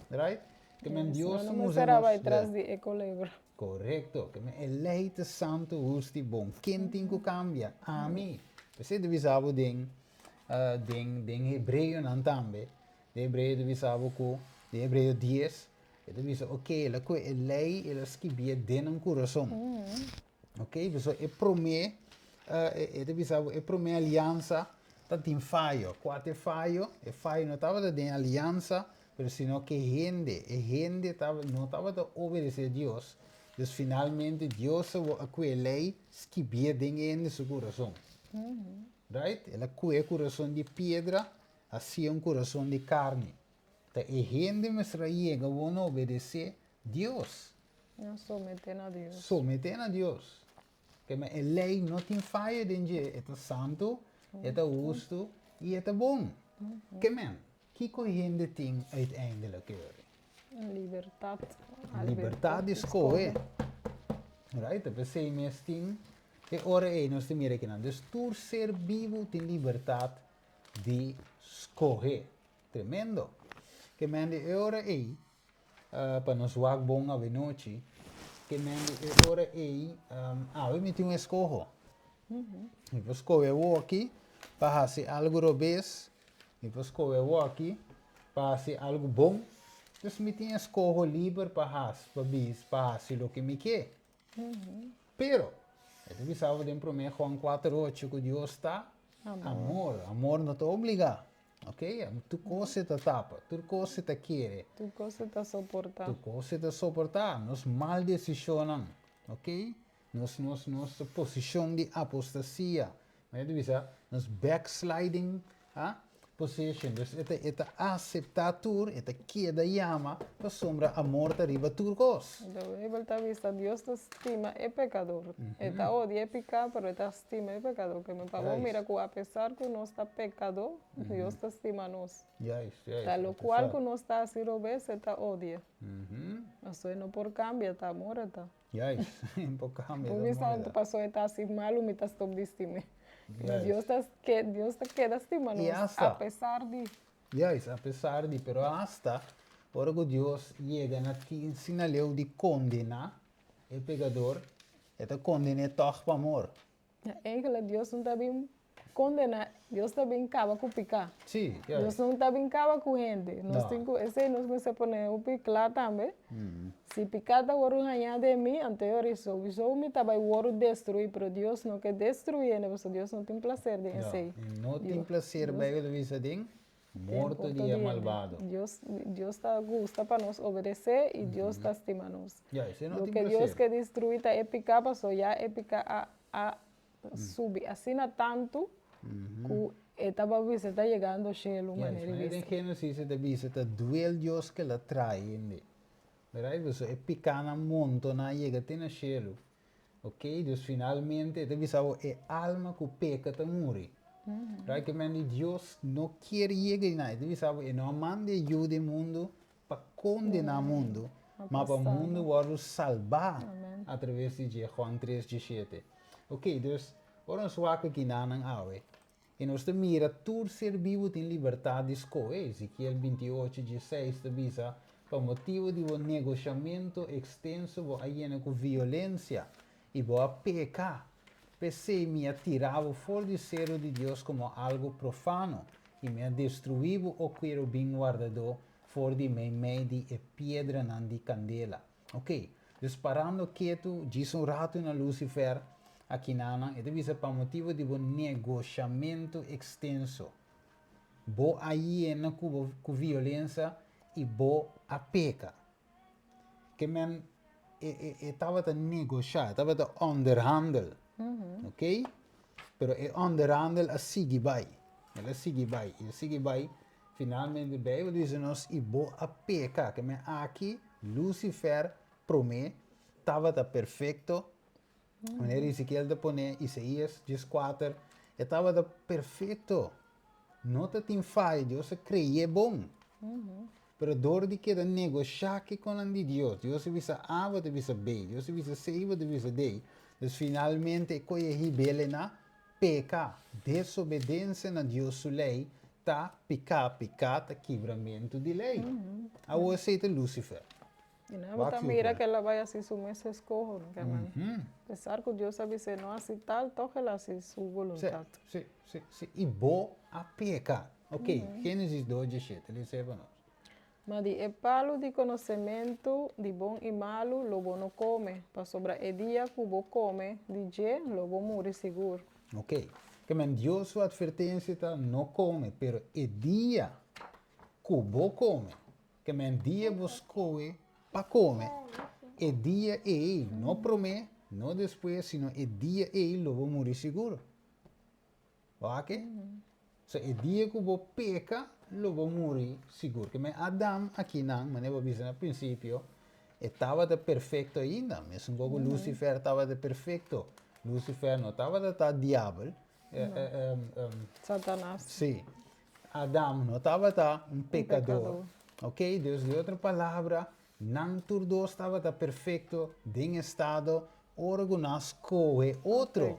Right? Ke men Dios No ta mester mustra a nos bai tras de. di e kolebra. Korekto. Ke men e lei ta santu, hustu i bon. Ken tin ku kambia? Ami. P'esei ta bisa bo den den den Hebreonan tambe. Den Hebreo ta bisa bo ku den Hebreo dies e ta bisa oke el a kohe e lei el a skibié den nan kurason. Ok, pasobra e promé e ta bisa bo e promé aliansa ta tin fayo. Kua ta e fayo? E fayo no tabata den e aliansa, pero sino ke hende, e hende no tabata obedesé Dios. Dus finalmente Dios a kue e lei skibié den e hende su kurason. Right? El a kue e kurason di piedra hasié un kurason di karni. Ta e hende mester a yega wou na obedesé Dios. No someté na Dios. Someté na Dios. Keme e lei no tin fayo den dje, e ta santu, e ta hustu i e ta bon. Kemen, kiko hende tin uiteindelijk yori? Libertat. Libertat di skohe. Right? Ta p'esei mes tin e ora ei nos ta mira kinan. Dus tur ser bibu tin libertat di skohe. Tremendo. Kemen di e ora ei Pa nos wak bon awenochi, ke men di e ora ei, awe mi tin un eskoho. Mi por skohe awoki pa hasi algu robes, mi por skohe awoki pa hasi algu bon. Dus mi tin eskoho liber pa hasi, pa bis, pa hasi loke mi ke. Pero, e ta bisa bo den promé Juan 4:8 ku Dios ta amor. Amor no ta obligá. Ok, tur kos e ta tapa, tur kos e ta kere. Tur kos e ta soportá. Tur kos e ta soportá. Nos mal desishonnan, ok, nos, nos, nos posishon di apostasia, mi ta bisa, nos backsliding, ah, position. Dus e ta, e ta aseptá tur, e ta keda yama, pasobra amor ta riba tur kos. De Beibel ta bisa, Dios ta stima e pekador. E ta odia e piká, pero e ta Stima e pekadó. Ke men pa bo mira ku apesar ku nos ta pekadó, Dios ta stima nos. Ta lokual ku nos ta hasi robes, e ta odia. Pasobra e no por kambia, ta amor e ta. Por bisa pasobra e ta hasi malu mi ta stop di stim'é. Dios ta Dios ta keda stima nos apesar di. Juist, apesar di, pero asta ora ku Dios yega na tin sinaleu di kondená e pekador, E ta konden'é tòg pa amor. Na enkele Dios no ta bin kondená, Dios ta bin kaba ku piká. Sí, juist. Dios no ta bin kaba ku hende. Nos No. tin ku, esei nos mester pone hopi kla tambe. Si piká ta wòrdu hañá den mi, anto e ora souwisou mi ta bai wòrdu destruí, pero Dios no ke destruí hende, pasobra Dios no tin plaser den No, esei. e no tin plaser, Beibel ta bisa den Morto di e malbado. Dios, Dios ta gusta pa nos obedecé i Dios ta stima nos. Ya, esei no tin Loke Dios placer. ke destruí ta e piká, pasobra ya e piká a a subi asina tantu ku e tabata bisa e ta yegando shelu, Ya, manera di den bisa. Génesis e ta bisa ta duel Dios ke el a trae hende. Berai? Pasobra e pikánan montoná yega te na shelu. Ok, dus finalmente e ta bisa bo e alma ku peka ta muri. Right, ke men di Dios no kier yega di nada. E ta bisa bo e no a manda e Yu den mundu pa kondená mundu, ma pa mundu wòrdu salbá atraves di dje, Juan tres diesshete. Ok, dus ora nos wak aki nanan awe, i nos ta mira tur ser bibu tin libertat di skohe. Ezekiel 28, 16 ta bisa, Pa motibu di bo negoshamentu ekstenso bo a yena ku violensia i bo a peka. P'esei mi a tira bo for di seru di Dios komo algu profano, i mi a destruí bo, o kerubin wardadó, for di meimei di e piedranan di kandela. Oké, dus parando ketu djis un ratu na Lucifer akinanan, e ta bisa pa motibu di bo negoshamentu ekstenso. Bo a yena ku bo ku violensia i bo a peka. Ke men e e e tabata negoshá, e tabata onderhandel. Oké? Pero e onderhandel a sigui bai. El a sigui bai, el a sigui bai. Finalmente Beibel bisa nos i bo a peka. Ke men aki Lucifer promé tabata perfekto. Manera Ezekiel ta pone Isaías 14, e tabata perfecto. No ta tin faya, Dios a creé bon. Pero door di keda negoshá ki konan di Dios, Dios a bisa A, bo ta bisa B, Dios a bisa C, bo ta bisa D. Dus finalmente e koe hibele na peka. Desobedensia na Dios su lei ta piká, piká ta kibramentu di lei. Awor esei ta Lucifer. I nan bo ta mira ku el a bai hasi su mes eskoho, no ke men. Apesar ku Dios a bis'é no hasi tal, tòg el a hasi su boluntat. Sí, sí, sí. I bo a peka. Ok, Génesis dos dieshete, lesa pa nos. Ma di e palu di konosementu di bon i malu lo bo no kome, pasobra e dia ku bo kome di dje lo bo muri sigur. Ok, ke men Dios su atvertensia ta no kome, pero e dia ku bo kome, Ke men dia bo skohe pa kome, e dia ei, no promé, no despues, sino e dia ei lo bo muri sigur. Wak? So e dia ku bo peka, lo bo muri sigur. Ke men Adam akinan, manera bo a bisa na prinsipio, e tabata perfekto ainda. Mesun kos ku Lucifer tabata perfekto. Lucifer no tabata ta diabel. Satanas. Sí. Adam no tabata un pekador. Ok, dus di otro palabra, nan tur dos tabata perfekto den estado ora ku nan skohe otro.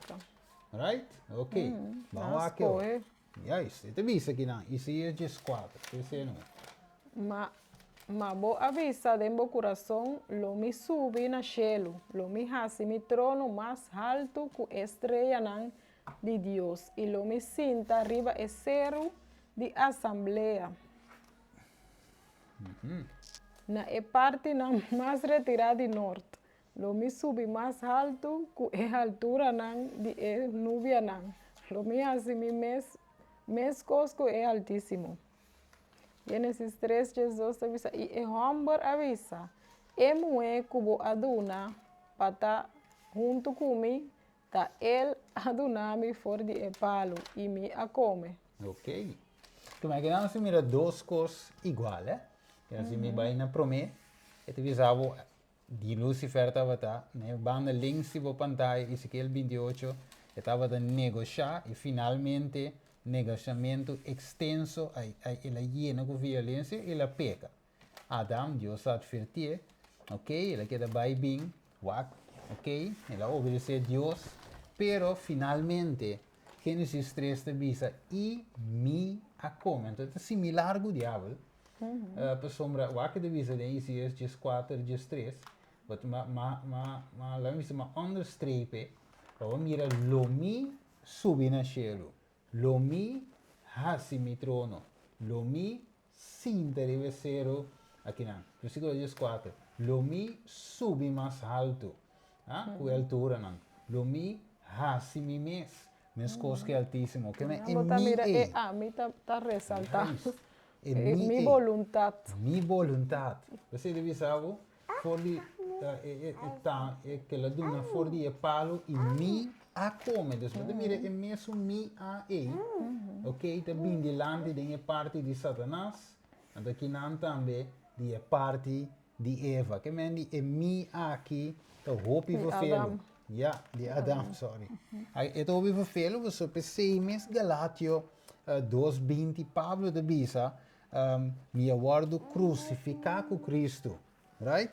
Right? Ok, ban wak e ora. Juist, e ta bisa kinan, Isaías 14, esei no. Ma, ma bo a bisa den bo kurason, Lo mi subi na shelu, lo mi hasi mi trono mas haltu ku e streanan di Dios, i lo mi sinta riba e seru di asamblea, na e partinan mas retirá di nort. Lo mi subi mas haltu ku e halturanan di e nubianan, lo mi hasi mi mes meskos ku e Altísimo. Génesis tres 12 ta bisa, I e hòmber a bisa, E muhé ku bo a duna pa ta huntu ku mi, Ta el a duna mi for di e palu, i mi a kome. Ok. Tuma aki nan si mira dos kos igual, eh. Kena si mi bai na promé, e ta bisa bo di Lucifer tabata na e banda links di bo pantaya, Ezekiel 28, e tabata negoshá i finalmente negoshamentu ekstenso a el a yena ku violensia i el a peka. Adam, Dios a advertié, ok, el a keda bai bin, wak, ok, el a obedesé Dios, pero finalmente Génesis 3 ta bisa, i mi a kome. Anto e ta similar ku diabel, pasobra wak e ta bisa den Isaías 14, 13, but ma, ma, ma, ma, laga mi bisa, ma onderstrepe, pa bo mira, lo mi subi na shelu, lo mi hasi mi trono, lo mi Sinta riba e seru akinan. Versíkulo 14, Lo mi subi mas haltu, ha, ku e alturanan. Lo mi hasi mi mes meskos ku e Altísimo. Ke men e Bo ta mi mira e ei. ami ta ta resaltá. Juist. E E mi mi ei. boluntat. Mi boluntat. P'esei ta bisa bo, for di e e e ta e ke el a duna for di e palu i mi a kome. Dus bo ta mira e mesun mi a ei, ok, ta bin dilanti den e parti di Satanas, anto kinan tambe di e parti di Eva. Ke men di e mi aki ta hopi Di vervelu. Adam. Ya, di Adam, sorry. Ai, e ta hopi vervelen, pasobra p'esei mes Galatio 2:20 Pablo ta bisa, Mi a wòrdu krusifiká ku Kristu. Right?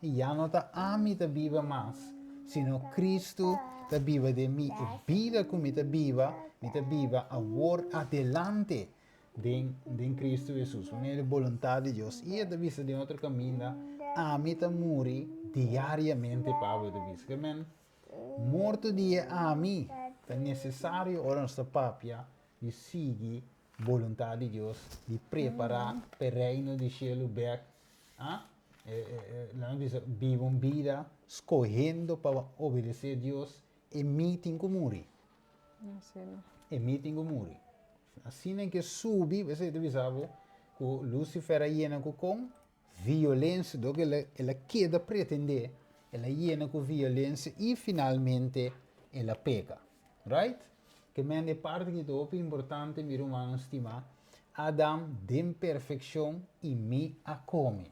I ya no ta ami ta biba mas, sino Kristu ta biba den mi. E bida ku mi ta biba, mi ta biba awor adelante den den Kristu Hesus, pa medio di boluntat di Dios. I e ta bisa den otro kaminda, Ami ta muri diariamente, Pablo ta bisa. Ke men, morto di e ami ta nesesario ora nos ta papia di sigui boluntat di Dios, di prepará pa e Reino di shelu bèk. Ah, laga mi bisa, biba un bida skohendo pa obedesé Dios, e mi tin ku muri. E mi tin ku muri. Asina ke subi, esei ta bisa bo ku Lucifer a yena ku kon? Violensia, dor ku el a keda pretendé, el a yena ku violensia i finalmente el a peka. Right? Ke men e parti ki ta hopi importante, mi rumannan stimá, Adam den perfekshon i mi a kome.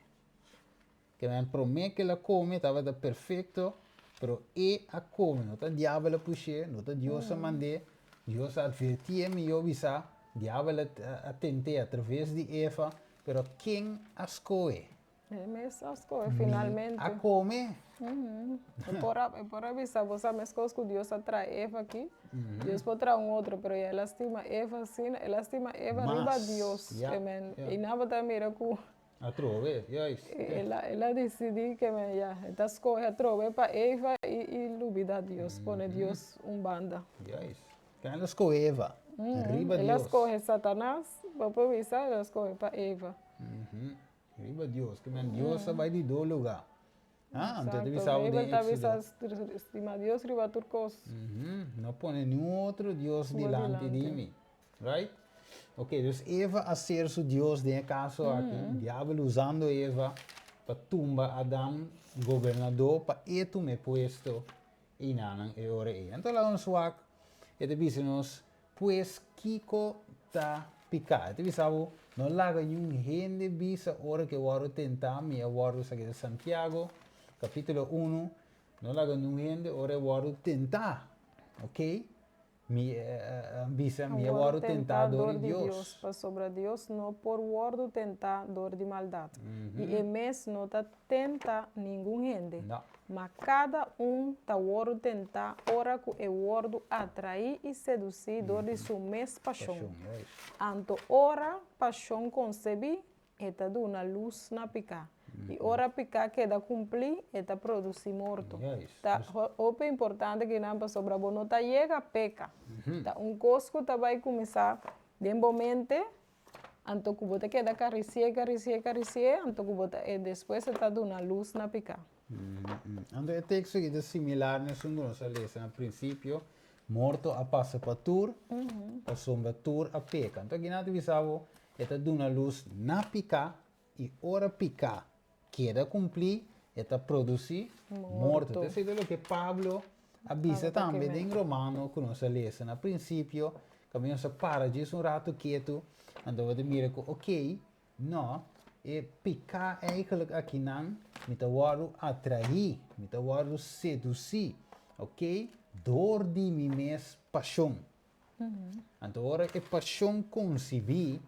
Ke men promé ke el a kome tabata perfekto, pero e a kome. No ta diabel a push'é, no ta Dios a mand'é. Dios a atvertié mihó bisá, diabel a tent'é atraves di Eva, pero ken a skohe? E mes a skohe finalmente. Mi a kome. E por a, e por a bisa, bo sa meskos ku Dios a traha Eva aki, Dios por traha un otro, pero ya el a stima Eva asina, el a stima Eva riba Dios. Amen. I nan bo ta mira ku. Atrobe, juist. El a, el a disidí ke men ya, e ta skohe atrobe pa Eva i, i lubida Dios, pone Dios un banda. Juist. El a skohe Eva riba Dios. El a skohe Satanas, bo por bisa, el a skohe pa Eva. Riba Dios, ke men Dios a bai di dos lugá. Ah, anto ta bisa bo den Bijbel ta bisa stima Dios riba tur kos. No pone niun otro dios dilanti di mi. Right? Ok, dus Eva a ser su dios den e kaso aki. Diabel usando Eva pa tumba Adam gobernadó pa e tuma e puesto i nanan e ora ei. Anto laga nos wak, e ta bisa nos Pues kiko ta piká? E ta bisa bo, No laga niun hende bisa ora ku e wòrdu tentá, mi a wòrdu, esaki ta Santiago, kapítulo unu, no laga niun hende ora e wòrdu tentá, ok, mi bisa, mi a wòrdu tentá dor di Dios. Pasobra Dios no por wòrdu tentá dor di maldat, i e mes no ta tenta ningun hende, ma kada un ta wòrdu tentá ora ku e wòrdu atraí i sedusí dor di su mes pashon. Anto ora pashon konsebí, e ta duna lus na piká, i ora piká keda kumplí, e ta produsí morto. Ta hopi importante kinan pasobra bo no ta yega peka. Ta un kos ku ta bai kuminsá den bo mente. Anto ku bo ta keda karisié, karisié, karisié, anto ku bo ta e despues e ta duna lus na piká. Anto e teksto aki ta similar na esun ku nos a lesa na prinsipio, Morto a pasa pa tur, pasobra tur a peka. Anto aki nan ta bisa bo, e ta duna lus na piká, i ora piká keda kumplí, e ta produsí morto. Esei ta loke Pablo a bisa tambe den Romano ku nos a lesa na prinsipio, kaminda nos a para djis un ratu ketu, anto bo ta mira ku okey, no, e piká eigentlik akinan mi ta wòrdu atraí, mi ta wòrdu sedusí, okey, dor di mi mes pashon. Anto ora e pashon konsibí,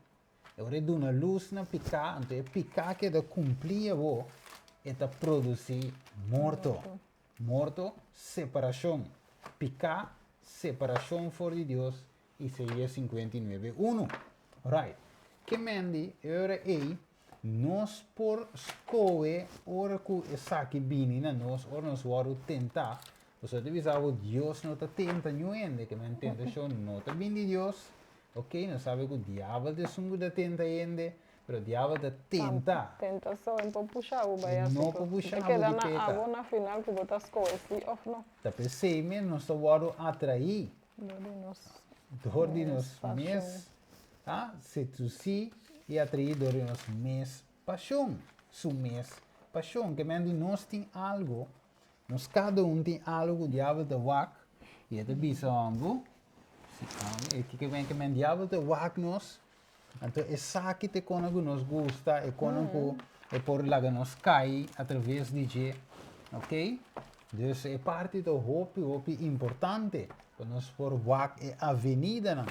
E ora e duna lus na piká, anto e piká keda kumplí awor, e ta produsí morto. Morto, separashon. Piká, separashon for di Dios, Isaías 59, unu. Right. Ke men di, e ora ei, nos por skohe ora ku esaki bini na nos, ora nos wòrdu tentá. Pasobra ta bisa bo, Dios no ta tenta niun hende, ke men tentashon no ta bini di Dios. Ok, nos sabe ku diabel ta esun ku ta tenta hende, pero diabel ta tenta. Tenta so, e no por pusha bo bai E no por pusha bo di peka. Ta keda na abo na final ku bo ta skohe si òf no. Ta p'esei mes nos ta wòrdu atraí. Dor di nos. Dor di nos mes, a sedusí i atraí dor di nos mes pashon, su mes pashon. Ke men di nos tin algu. Nos kada un tin algu ku diabel ta wak i e ta bisa hombu, e kiko men ke men diabel ta wak nos, anto esaki ta e kona ku nos gusta, e kona ku e por laga nos kai atraves di dje, ok. Dus e parti ta hopi hopi importante pa nos por wak e avenidanan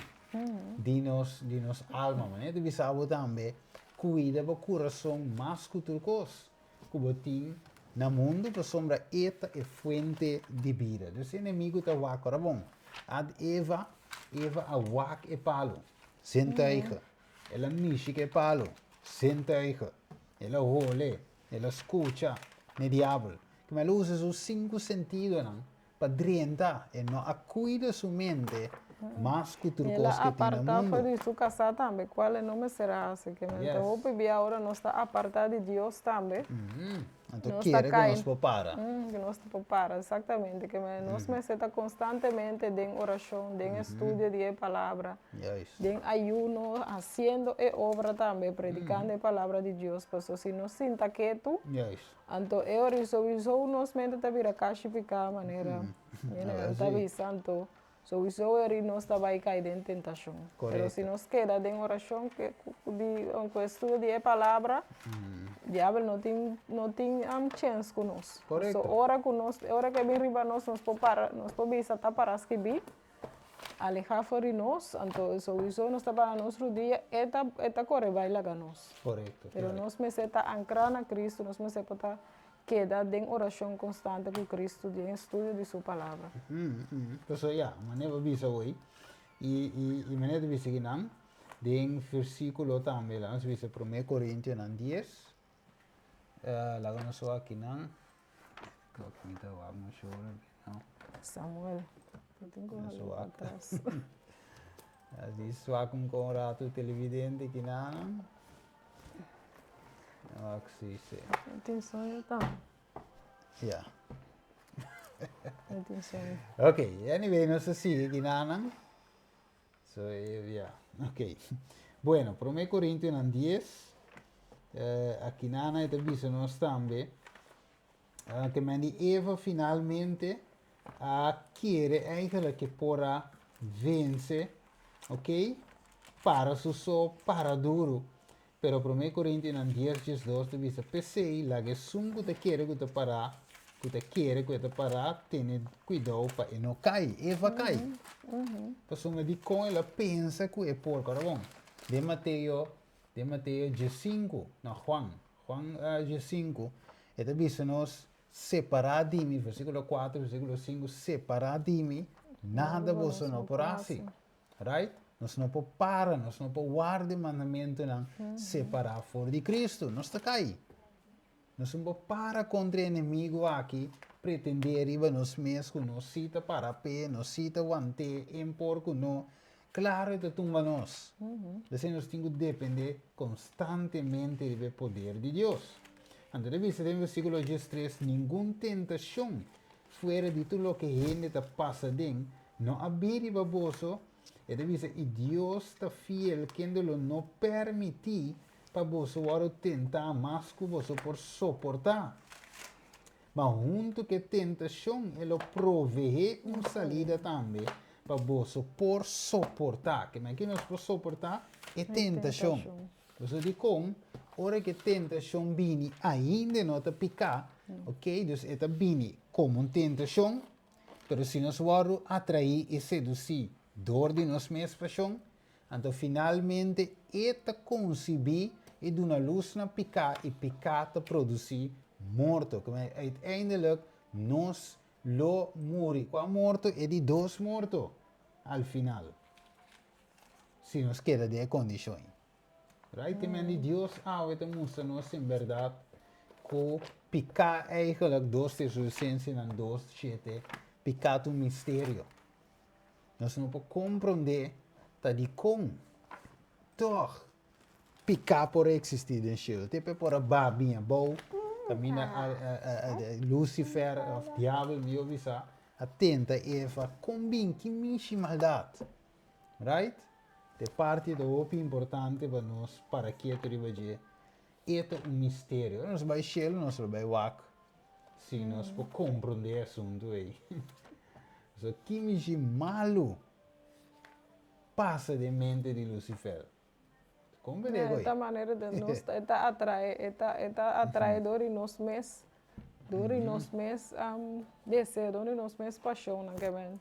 di nos di nos alma. Manera ta bisa bo tambe, kuida bo kurason mas ku tur kos ku bo tin na mundu pasobra e ta e fuente di bida. Dus e enemigu ta wak ora bon. Ad Eva, Eva a wak e palu, zintuigen. El a mishi ku e palu, zintuigen. El a hole, el a skucha n'e diabel. Kuma el a usa su sinku sentidonan pa drenta, e no a kuida su mente mas ku tur El a kos ke tin na apartá for mundu. di su kasá tambe, kual e no mester a hasi. Ke men ta hopi bia ora nos ta apartá di Dios tambe, Anto nos ta kere ku kai, nos por para. ku nos ta por para, eksaktamente. Ke men nos mester ta konstantemente den orashon, den estudio di e palabra. Den ayuno, hasiendo e obra tambe, predikando e palabra di Dios, paso si nos sinta ketu, anto e ora souiso nos mente ta bira kashi piká manera nan ta bisa, anto souiso e ora nos ta bai kai den tentashon. Pero si nos keda den orashon ku estudio di e palabra, diabel no tin no tin chèns ku nos. Paso ora ku nos ora ku e bin riba nos, nos por para nos por bisa ta para skibí. Alehá for di nos, anto souiso nos ta para nos rudia, e ta e ta kore bai laga nos. Korekto, Pero claro. nos mester ta ankrá na Cristo, nos mester por ta keda den orashon konstante ku Cristo, den estudio di Su Palabra. Pasobra ya, manera bo bisa hoy, i i i manera ta bisa kinan, den versíkulo tambe, laga nos bisa Promé Korintionan dies, laga nos wak kinan. Samuel, bo tin ku hala pa atras. Así swak un kon rato televidente kinanan. Wak si si. Mi tin soño tambe. Ja. Mi tin soño. Ok, anyway, nos ta sigui kinanan. So, ja, ok. Bueno, Promé Korintionan 10, akinana e ta bisa nos tambe, ke men di Eva finalmente a kere eigenlijk ke por a vense, ok, para su so, para duru. Pero Promé Korintionan 10, 12 ta bisa, P'esei, laga esun ku ta kere ku ta pará, ku ta kere ku e ta pará, tene kuidou pa e no kai. Eva kai. Pasobra dikon el a pensa ku e por? Kòrda bon, den Mateo, den Mateo diesinku, no, Juan, Juan diesinku, e ta bisa nos, Separá di mi, versíkulo kuater, versíkulo sinku, separá di mi, nada boso no por hasi. Right? Nos no por para, nos no por warda e mandamentunan separá for di Cristo. Nos ta kai. Nos no por para kontra e enemigu aki, pretendé riba nos mes ku nos sí ta para p'e, nos sí ta want'é, en por ku no. Klaro e ta tumba nos. P'esei nos tin ku dependé konstantemente riba e poder di Dios. Anto ta bisa den versíkulo diestres, Ningun tentashon fuera di tur loke hende ta pasa den, No a bin riba boso, e ta bisa, i Dios ta fiel kende lo no permití pa boso wòrdu tentá mas ku boso por soportá. Ma huntu ku e tentashon e lo proveé un salida tambe pa boso por soportá. Ke men ke nos por soportá? E tentashon. Pasobra dikon? Ora ku e tentashon bini ainda e no ta piká, ok, dus e ta bini komo un tentashon, Pero si nos wòrdu atraí i sedusí dor di nos mes pashon, anto finalmente e ta konsibí i duna lus na piká i piká ta produsí morto. Ku uiteindelijk nos lo muri. Kua morto? E di dos morto al final, si nos keda den e kondishon ei. Right te men di Dios awe ta mustra nos en berdad ku piká eigenlijk dos Tesalonicensenan dos shete piká ta un misterio. Nos no por komprondé ta dikon tòg piká por eksistí den shelu. Te por a baha bin abou kaminda Lucifer òf diabel mihó bisá a tenta Eva kon bin ki mishi maldat. Right? E parti ta hopi importante pa nos para ketu riba dje. E ta un misterio. Ora nos bai shelu nos lo bai wak si nos por komprondé e asuntu ei. So ki mishi malu pasa den mente di Lucifer? Komprendé E koe? ta manera di nos, e ta atrae, e ta, e ta atraedor di nos mes. Dor di nos mes deseo, dor di nos mes pasionnan ke men.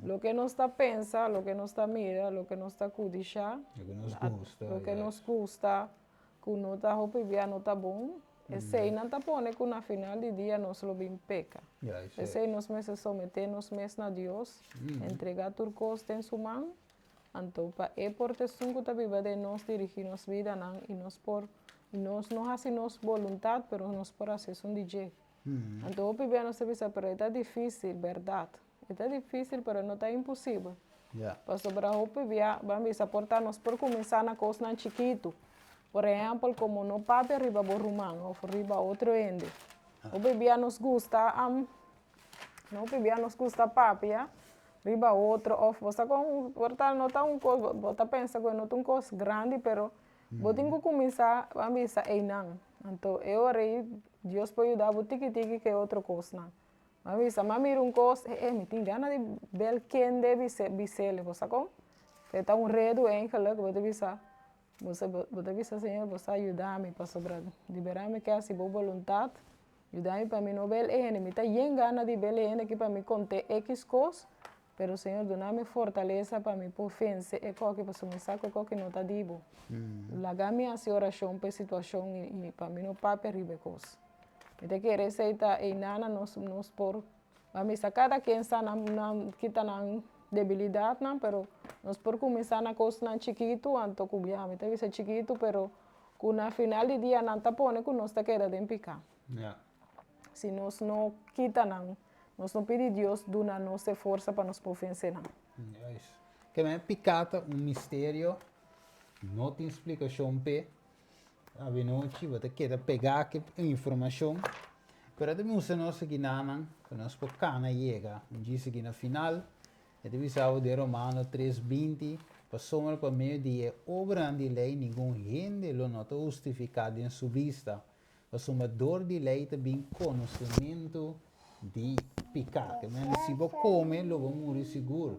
Loke nos ta pensa, loke nos ta mira, loke nos ta kudishá, Loke nos gusta, loke nos gusta, ku no ta hopi bia no ta bon, eseinan ta pone ku na final di dia nos lo bin peka. P'esei nos mester someté nos mes na Dios, entregá tur kos den su man, anto pa e por ta esun ku ta biba den nos dirigí nos bidanan i nos por, nos no hasi nos boluntat, pero nos por hasi esun di dje. Anto hopi bia nos ta bisa, pero e ta difísil, bèrdat. E ta difísil, pero no ta imposibel. Pasobra hopi bia, ban bisa, por ta nos por kuminsá na kosnan chikitu. Por ehèmpel, komo no papia riba bo ruman òf riba otro hende. Hopi bia nos gusta, hopi bia nos gusta papia riba otro òf bo sa kon, por ta no ta un kos, bo ta pensa ku e no ta un kos grandi, pero bo tin ku kuminsá, ban bisa, einan. Anto e ora ei Dios por yuda bo tiki tiki ku e otro kosnan. Mi a bisa, mi a mira un kos, eh eh, mi tin gana di bel kende bis'el, bo sa kon? E ta un redu eigenlijk, bo ta bisa, bo ta bisa Señor, bo sa yuda mi pasobra liberá mi ke hasi bo boluntat, yuda mi pa mi no bel e hende, mi ta yen gana di bel e hende aki pa mi kont'é ekis kos, Pero Señor duna mi fortalesa pa mi por vense e koki pasobra mi sa ku e koki no ta di bo. Laga mi hasi orashon pa e situashon i pa mi no papia riba e kos. Mi ta kere esei ta einan nos nos por a misa kada ken sa nan nan kita nan debilidatnan pero nos por kuminsá na kosnan chikitu anto ku ya mi ta bisa chikitu pero ku na final di dia nan ta pone ku nos ta keda den piká. Si nos no kita nan. Nos no pidi Dios duna nos e forsa pa nos por vense nan. Juist. Ke men piká ta un misterio, no tin splikashon p'e. Avenochi bo ta keda pegá ku e informashon, pero e ta mustra nos aki nanan ku nos por kana yega un djis aki na final. E ta bisa bo den Romano tres 20, Pasobra pa medio di e obranan di lei ningun hende lo no ta hustifiká den su bista, Pasobra dor di lei ta bin konosementu di piká. Ke men si bo kome lo bo muri sigur.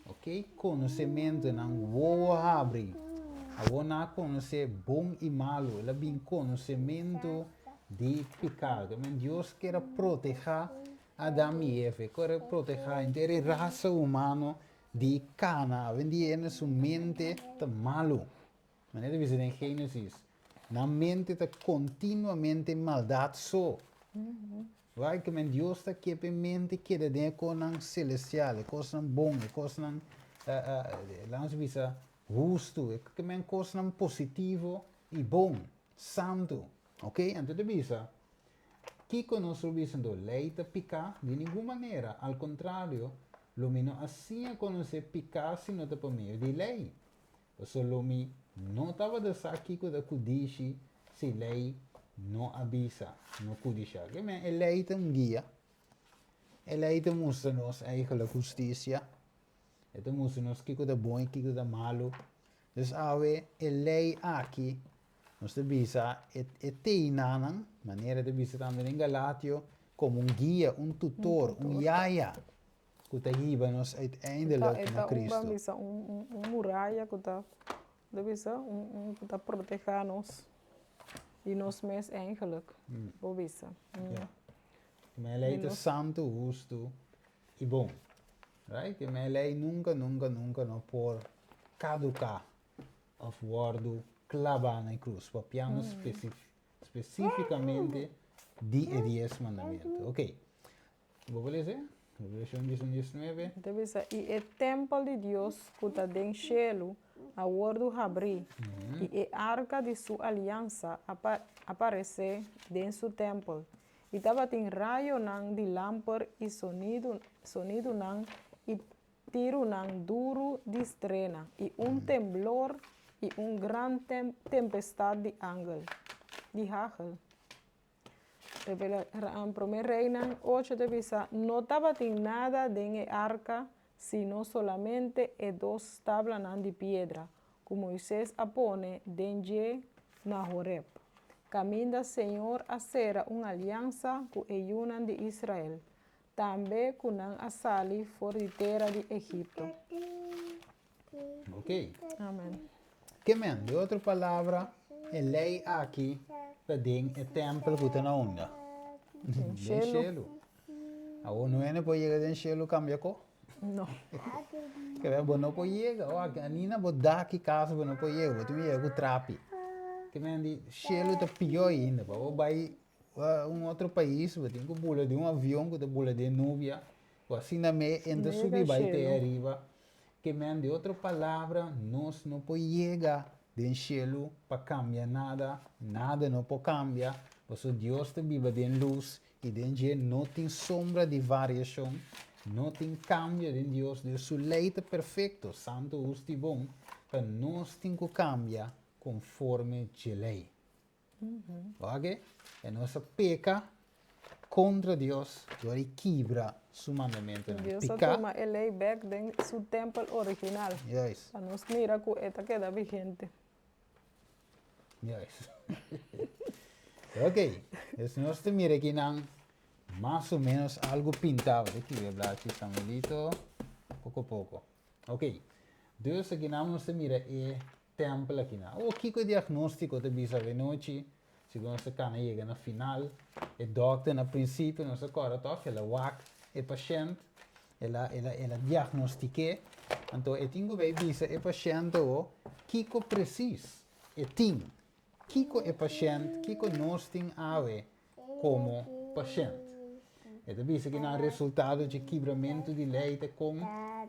Ok, konosementu, nan wowo habri. Awor nan a konosé bon i malu. El a bin konosementu di piká. Ke men Dios kier a protehá Adam i Eva. E kier a protehá henter e rasa humano di kana. Awendia hende su mente ta malu. Manera ta bisa den Génesis, nan mente ta kontinuamente maldat so. Wak ke men Dios ta ke pa e mente keda den e kosnan selestial, e kosnan bon, e kosnan, laga nos bisa, hustu, e ke men kosnan positivo i bon, santu. Ok, anto ta bisa, kiko nos lo bisa anto? Lei ta piká? Di ningun manera, al kontrario, lo mi no a siña konosé piká si no ta pa medio di lei. Pasobra lo mi no tabata sa kiko ta kudishi si lei no a bisa no kudishá. Ke men e lei ta un guia. E lei ta mustra nos eigenlijk hustisia. E ta mustra nos kiko ta bon i kiko ta malu. Dus awe e lei aki nos ta bisa e e teinanan, manera e ta bisa tambe den Galatio, komo un guia, un tutor, un yaya. Ku ta hiba nos uiteindelijk na Kristu. E ta bisa un muraya ku ta bisa un ku ta protegá nos di nos mes eigenlijk, bo bisa. Ya. E lei ta santu, hustu i bon. Right? E lei nunka, nunka, nunka no por kaduká òf wòrdu klabá na e krus. Papiando spesífikamente di e dies mandamentu. Oké. Bo por lesa? Revelashon 11, 19. Ta bisa, I e tèmpel di Dios ku ta den shelu a wòrdu habrí, i e arka di su aliansa a aparesé den su tèmpel. I tabatin rayonan di lamper i sonidunan i tirunan duru di strena, i un temblor i un gran tempestat di angel, di hagel. Promé Reinan 8 ta bisa, No tabatin nada den e arka sino solamente e dos tablanan di piedra ku Moises a pone den dje na Horeb, kaminda señor a sera un aliansa ku e yunan di Israel, tambe ku nan a sali for di tera di Egipto. Ok. Amen. Ke men, di otro palabra, e lei aki ta den e tempel ku ta na unda? Den Den shelu. Shelu. Awor no hende por yega den shelu kambia ko? No. Ke bo no por yega. O Anina bo dak i kas bo no por yega. Bo tin ku yega ku trapi. Ke men di shelu ta pió ainda. Pa bo bai un otro pais bo tin ku bula di un avion ku ta bula den nubia. Ku asina me e ta Yega subi bai te shelu. ariba. Ke men di otro palabra nos no por yega den shelu pa kambia nada. Nada no por kambia. Pasobra Dios ta biba den lus i den dje no tin sombra di variashon, no tin kambio den Dios. Dios su lei ta perfekto, santu, hustu i bon, pa nos tin ku kambia konforme dje lei. Wak e nos a peka kontra Dios dor di kibra su mandamentunan. Dios a Piká. tuma e lei bèk den su tèmpel original pa nos mira ku e ta keda vigente. Juist. Ok, dus nos ta mira aki nan mas o menos algo pintá. Bo ta kibe blachi Samuelito poko poko. Ok, dus aki nan nos ta mira e tèmpel aki nan. Awor kiko e diagnóstiko ta bisa avenochi? Segun nos ta kana yega na final, e dòkter na prinsipio nos a kòrda tòg el a wak e pashènt, el a el a el a diagnostik'é, anto e tin ku bai bisa e pashènt awor kiko presis e tin, kiko e pashènt, kiko nos tin awe komo pashènt. E ta bisa ki nan resultado dje kibramentu di lei ta kon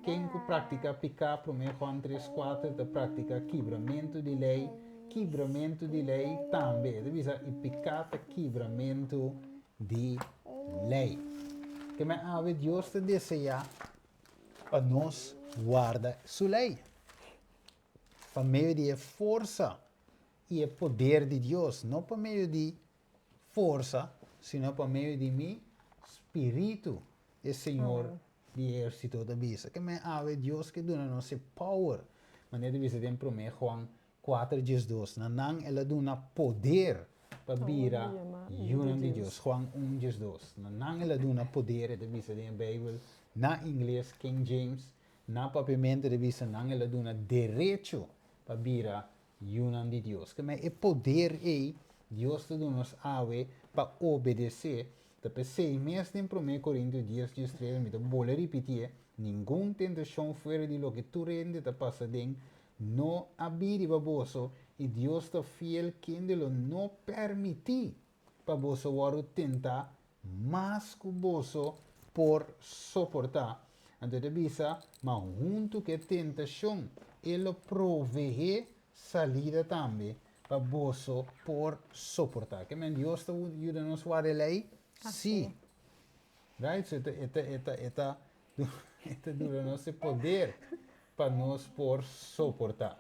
ken ku praktiká piká, Promé Juan tres kuater, ta praktiká kibramentu di lei, kibramentu di lei tambe. E ta bisa i piká ta kibramentu di lei. Keme awe Dios ta deseá pa nos warda su lei. Pa medio di e forsa i e poder di Dios, no pa medio di forsa, sino pa medio di mi spiritu, e Señor di ehérsito ta bisa. Ke men awe Dios ke duna nos e power, manera ta bisa den Promé Juan kuater diesdos, na nan el a duna poder pa bira yunan di Dios. Juan un 12, na nan el a duna poder, e ta bisa den e Beibel na ingles, King James, na papiamentu e ta bisa nan el a duna derecho pa bira Yunan di Dios. Ke men e poder ei Dios ta duna nos awe pa obedesé. Ta p'esei mes den Promé Korintio dies 13 mi ta bole ripitié, Ningun tentashon fuera di loke tur hende ta pasa aden no a bini riba boso, i Dios ta fiel kende lo no pèrmití pa boso wòrdu tentá mas ku boso por soportá. Anto e ta bisa, Ma huntu ku e tentashon e lo proveé salida tambe pa boso por soportá. Ke men Dios ta yuda nos warda e lei? Sí. Right? So e ta, e ta, e ta, e ta, e ta duna nos e poder pa nos por soportá.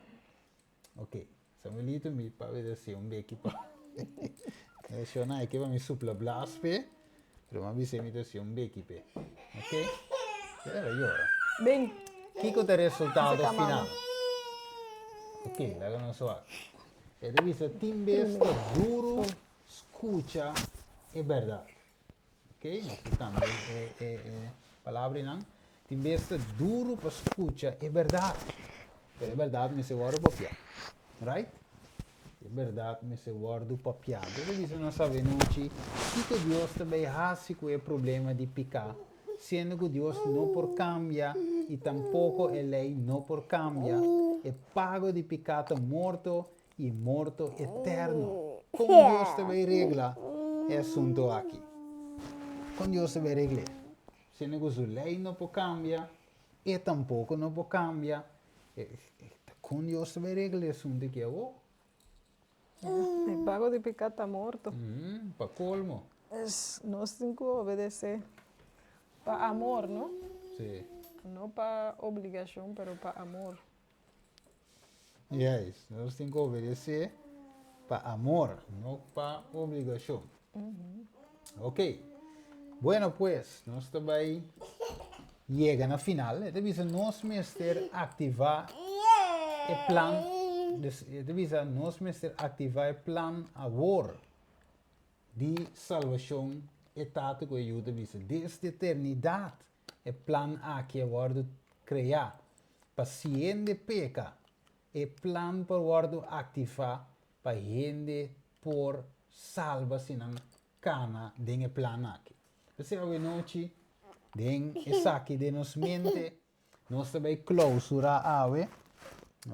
Ok, Samuelito mi papi ta hasi un beki pa e shona e ke pa mi supla blas p'e, pero mi a bisa mi ta hasi un beki p'e. Ok, el a yora. Bin. Kiko ta e resultado Seka mama. final? Ok, laga nos wak. E ta bisa tin bes ta duru skucha e bèrdat. Ok, nos ta kambia e, e, e palabranan. Tin bes ta duru pa skucha e bèrdat, pero e bèrdat mester wòrdu papiá. Right? E bèrdat mester wòrdu papiá. Anto ta bisa nos avenochi kiko Dios ta bai hasi ku e problema di piká, siendo ku Dios no por kambia i tampoko e lei no por kambia. E pago di piká ta morto i morto eterno. Kon Dios ta bai regla e asunto aki? Kon Dios ta bai regl'é? Siendo ku su lei no por kambia, e tampoko no por kambia. Kon Dios ta bai regla e asunto aki awor? E pago di piká ta morto. Pa kolmo. Nos tin ku obedesé pa amor, no? Sí. No pa obligashon, pero pa amor. Juist, nos tin ku obedesé pa amor, no pa obligashon. Ok, bueno pues, nos ta bai yega na final. E ta bisa nos mester aktivá e plan, e ta bisa nos mester aktivá e plan awor di salbashon. E Tata ku e Yu ta bisa, desde eternidat E plan aki a wòrdu kreá pa si hende peka, e plan por wòrdu aktivá pa hende por salba si nan kana den e plan aki. P'esei awenochi, den esaki den nos mente, nos ta bai klausurá awe,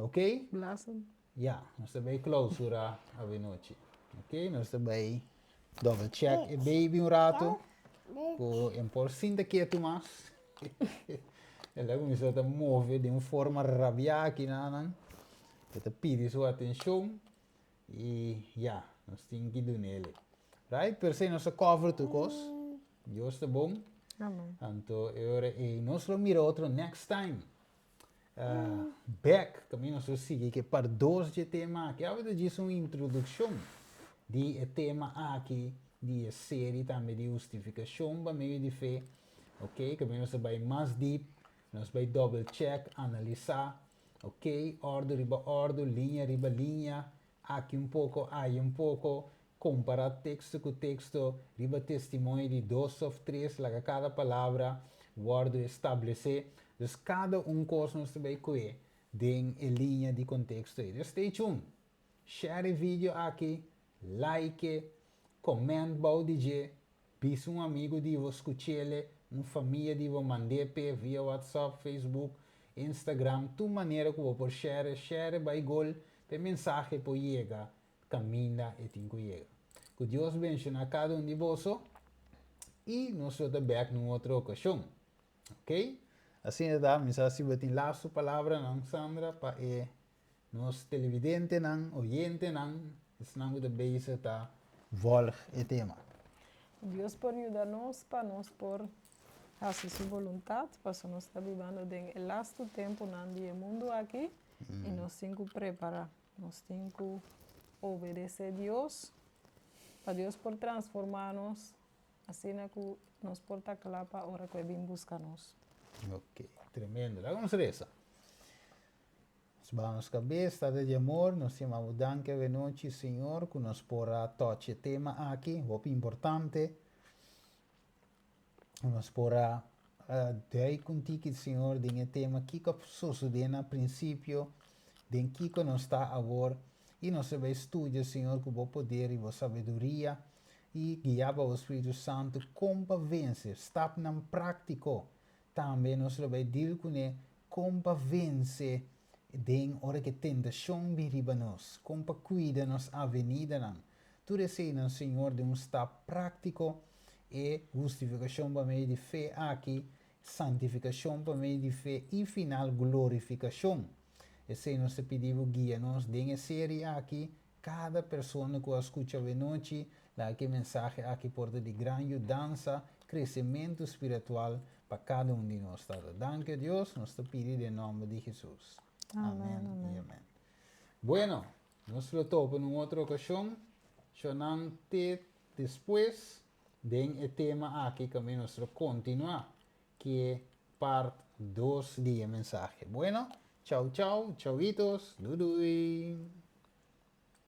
ok? Blazen. Ya, nos ta bai klausurá awenochi. Ok, nos ta bai double check e baby un rato, ku e por sinta ketu mas. El a kuminsá ta move den un forma rabiá akinanan, e ta pidi su atenshon. I ya, nos tin ki dunele. Right? Pero si nos a cover tur kos. Dios ta bon. Amen. Anto e ora ei nos lo mira otro next time. Back, kaminda nos lo sigui ku e part dos dje tema aki. Awe ta djis un introdukshon di e tema aki, di e seri tambe di hustifikashon pa medio di fe. Ok, kaminda nos ta bai mas deep, nos bai double check, analisá. Ok, òrdu riba òrdu, liña riba liña, aki un poko, aya un poko, kompará teksto ku teksto, riba testimonio di dos òf tres laga kada palabra wòrdu establesé. Dus kada un kos nos ta bai kue den e liña di konteksto ei. Dus stay tuned! Share e video aki, like, comment bou di dje, Bisa un amigu di bo skuch'ele, un famia di bo mand'é p'e via WhatsApp, Facebook, Instagram, tur manera ku bo por share, share bai gol p'e mensahe por yega kaminda e tin ku yega. Ku Dios benshoná kada un di boso i nos lo ta bèk na un otro okashon. Ok? Asina ta, mi sa si bo tin lastu palabranan, Sandra, pa e Nos televidentenan, oyentenan, esnan ku ta bezig ta vòlg e tema. Dios por yuda nos pa nos por hasi su boluntat, pasobra nos ta bibando den e lastu tempunan di e mundu aki i nos tin ku prepará. Nos tin ku obedesé Dios pa Dios por transformá nos asina ku nos por ta kla pa ora ku e bin buska nos. Ok, tremendo. Laga nos resa. Nos baha nos kabes, Tata di amor, nos yama bo danki avenochi, Señor, ku nos por a tochi e tema aki, hopi importante. Nos por a duik un tiki, Señor, den e tema kiko a sosodé na prinsipio, den kiko nos ta awor, i nos a bai studia, Señor, ku bo poder i bo sabiduria, i guiá pa bo Spiritu Santu kon pa vense, stapnan práktiko. Tambe nos lo bai deal kuné Kon pa vense den ora ke tentashon bin riba nos? Kon pa kuida nos avenidanan? Tur eseinan, Señor, den un stap práktiko, e hustifikashon pa medio di fe aki, santifikashon pa medio di fe i final glorifikashon. Esei nos ta pidi bo guia nos den e seri aki. Kada persona ku a skucha awenochi, laga ku e mensahe aki por ta di gran yudansa, kresementu spiritual pa kada un di nos. Tata, danki o Dios, nos ta pidi den nomber di Hesus. Amen i amen. Bueno, nos lo topa na un otro okashon. Shonnan te despues den e tema aki kaminda nos lo kontinuá ke part dos di e mensahe. Bueno, chau chau, chauitos, dudui.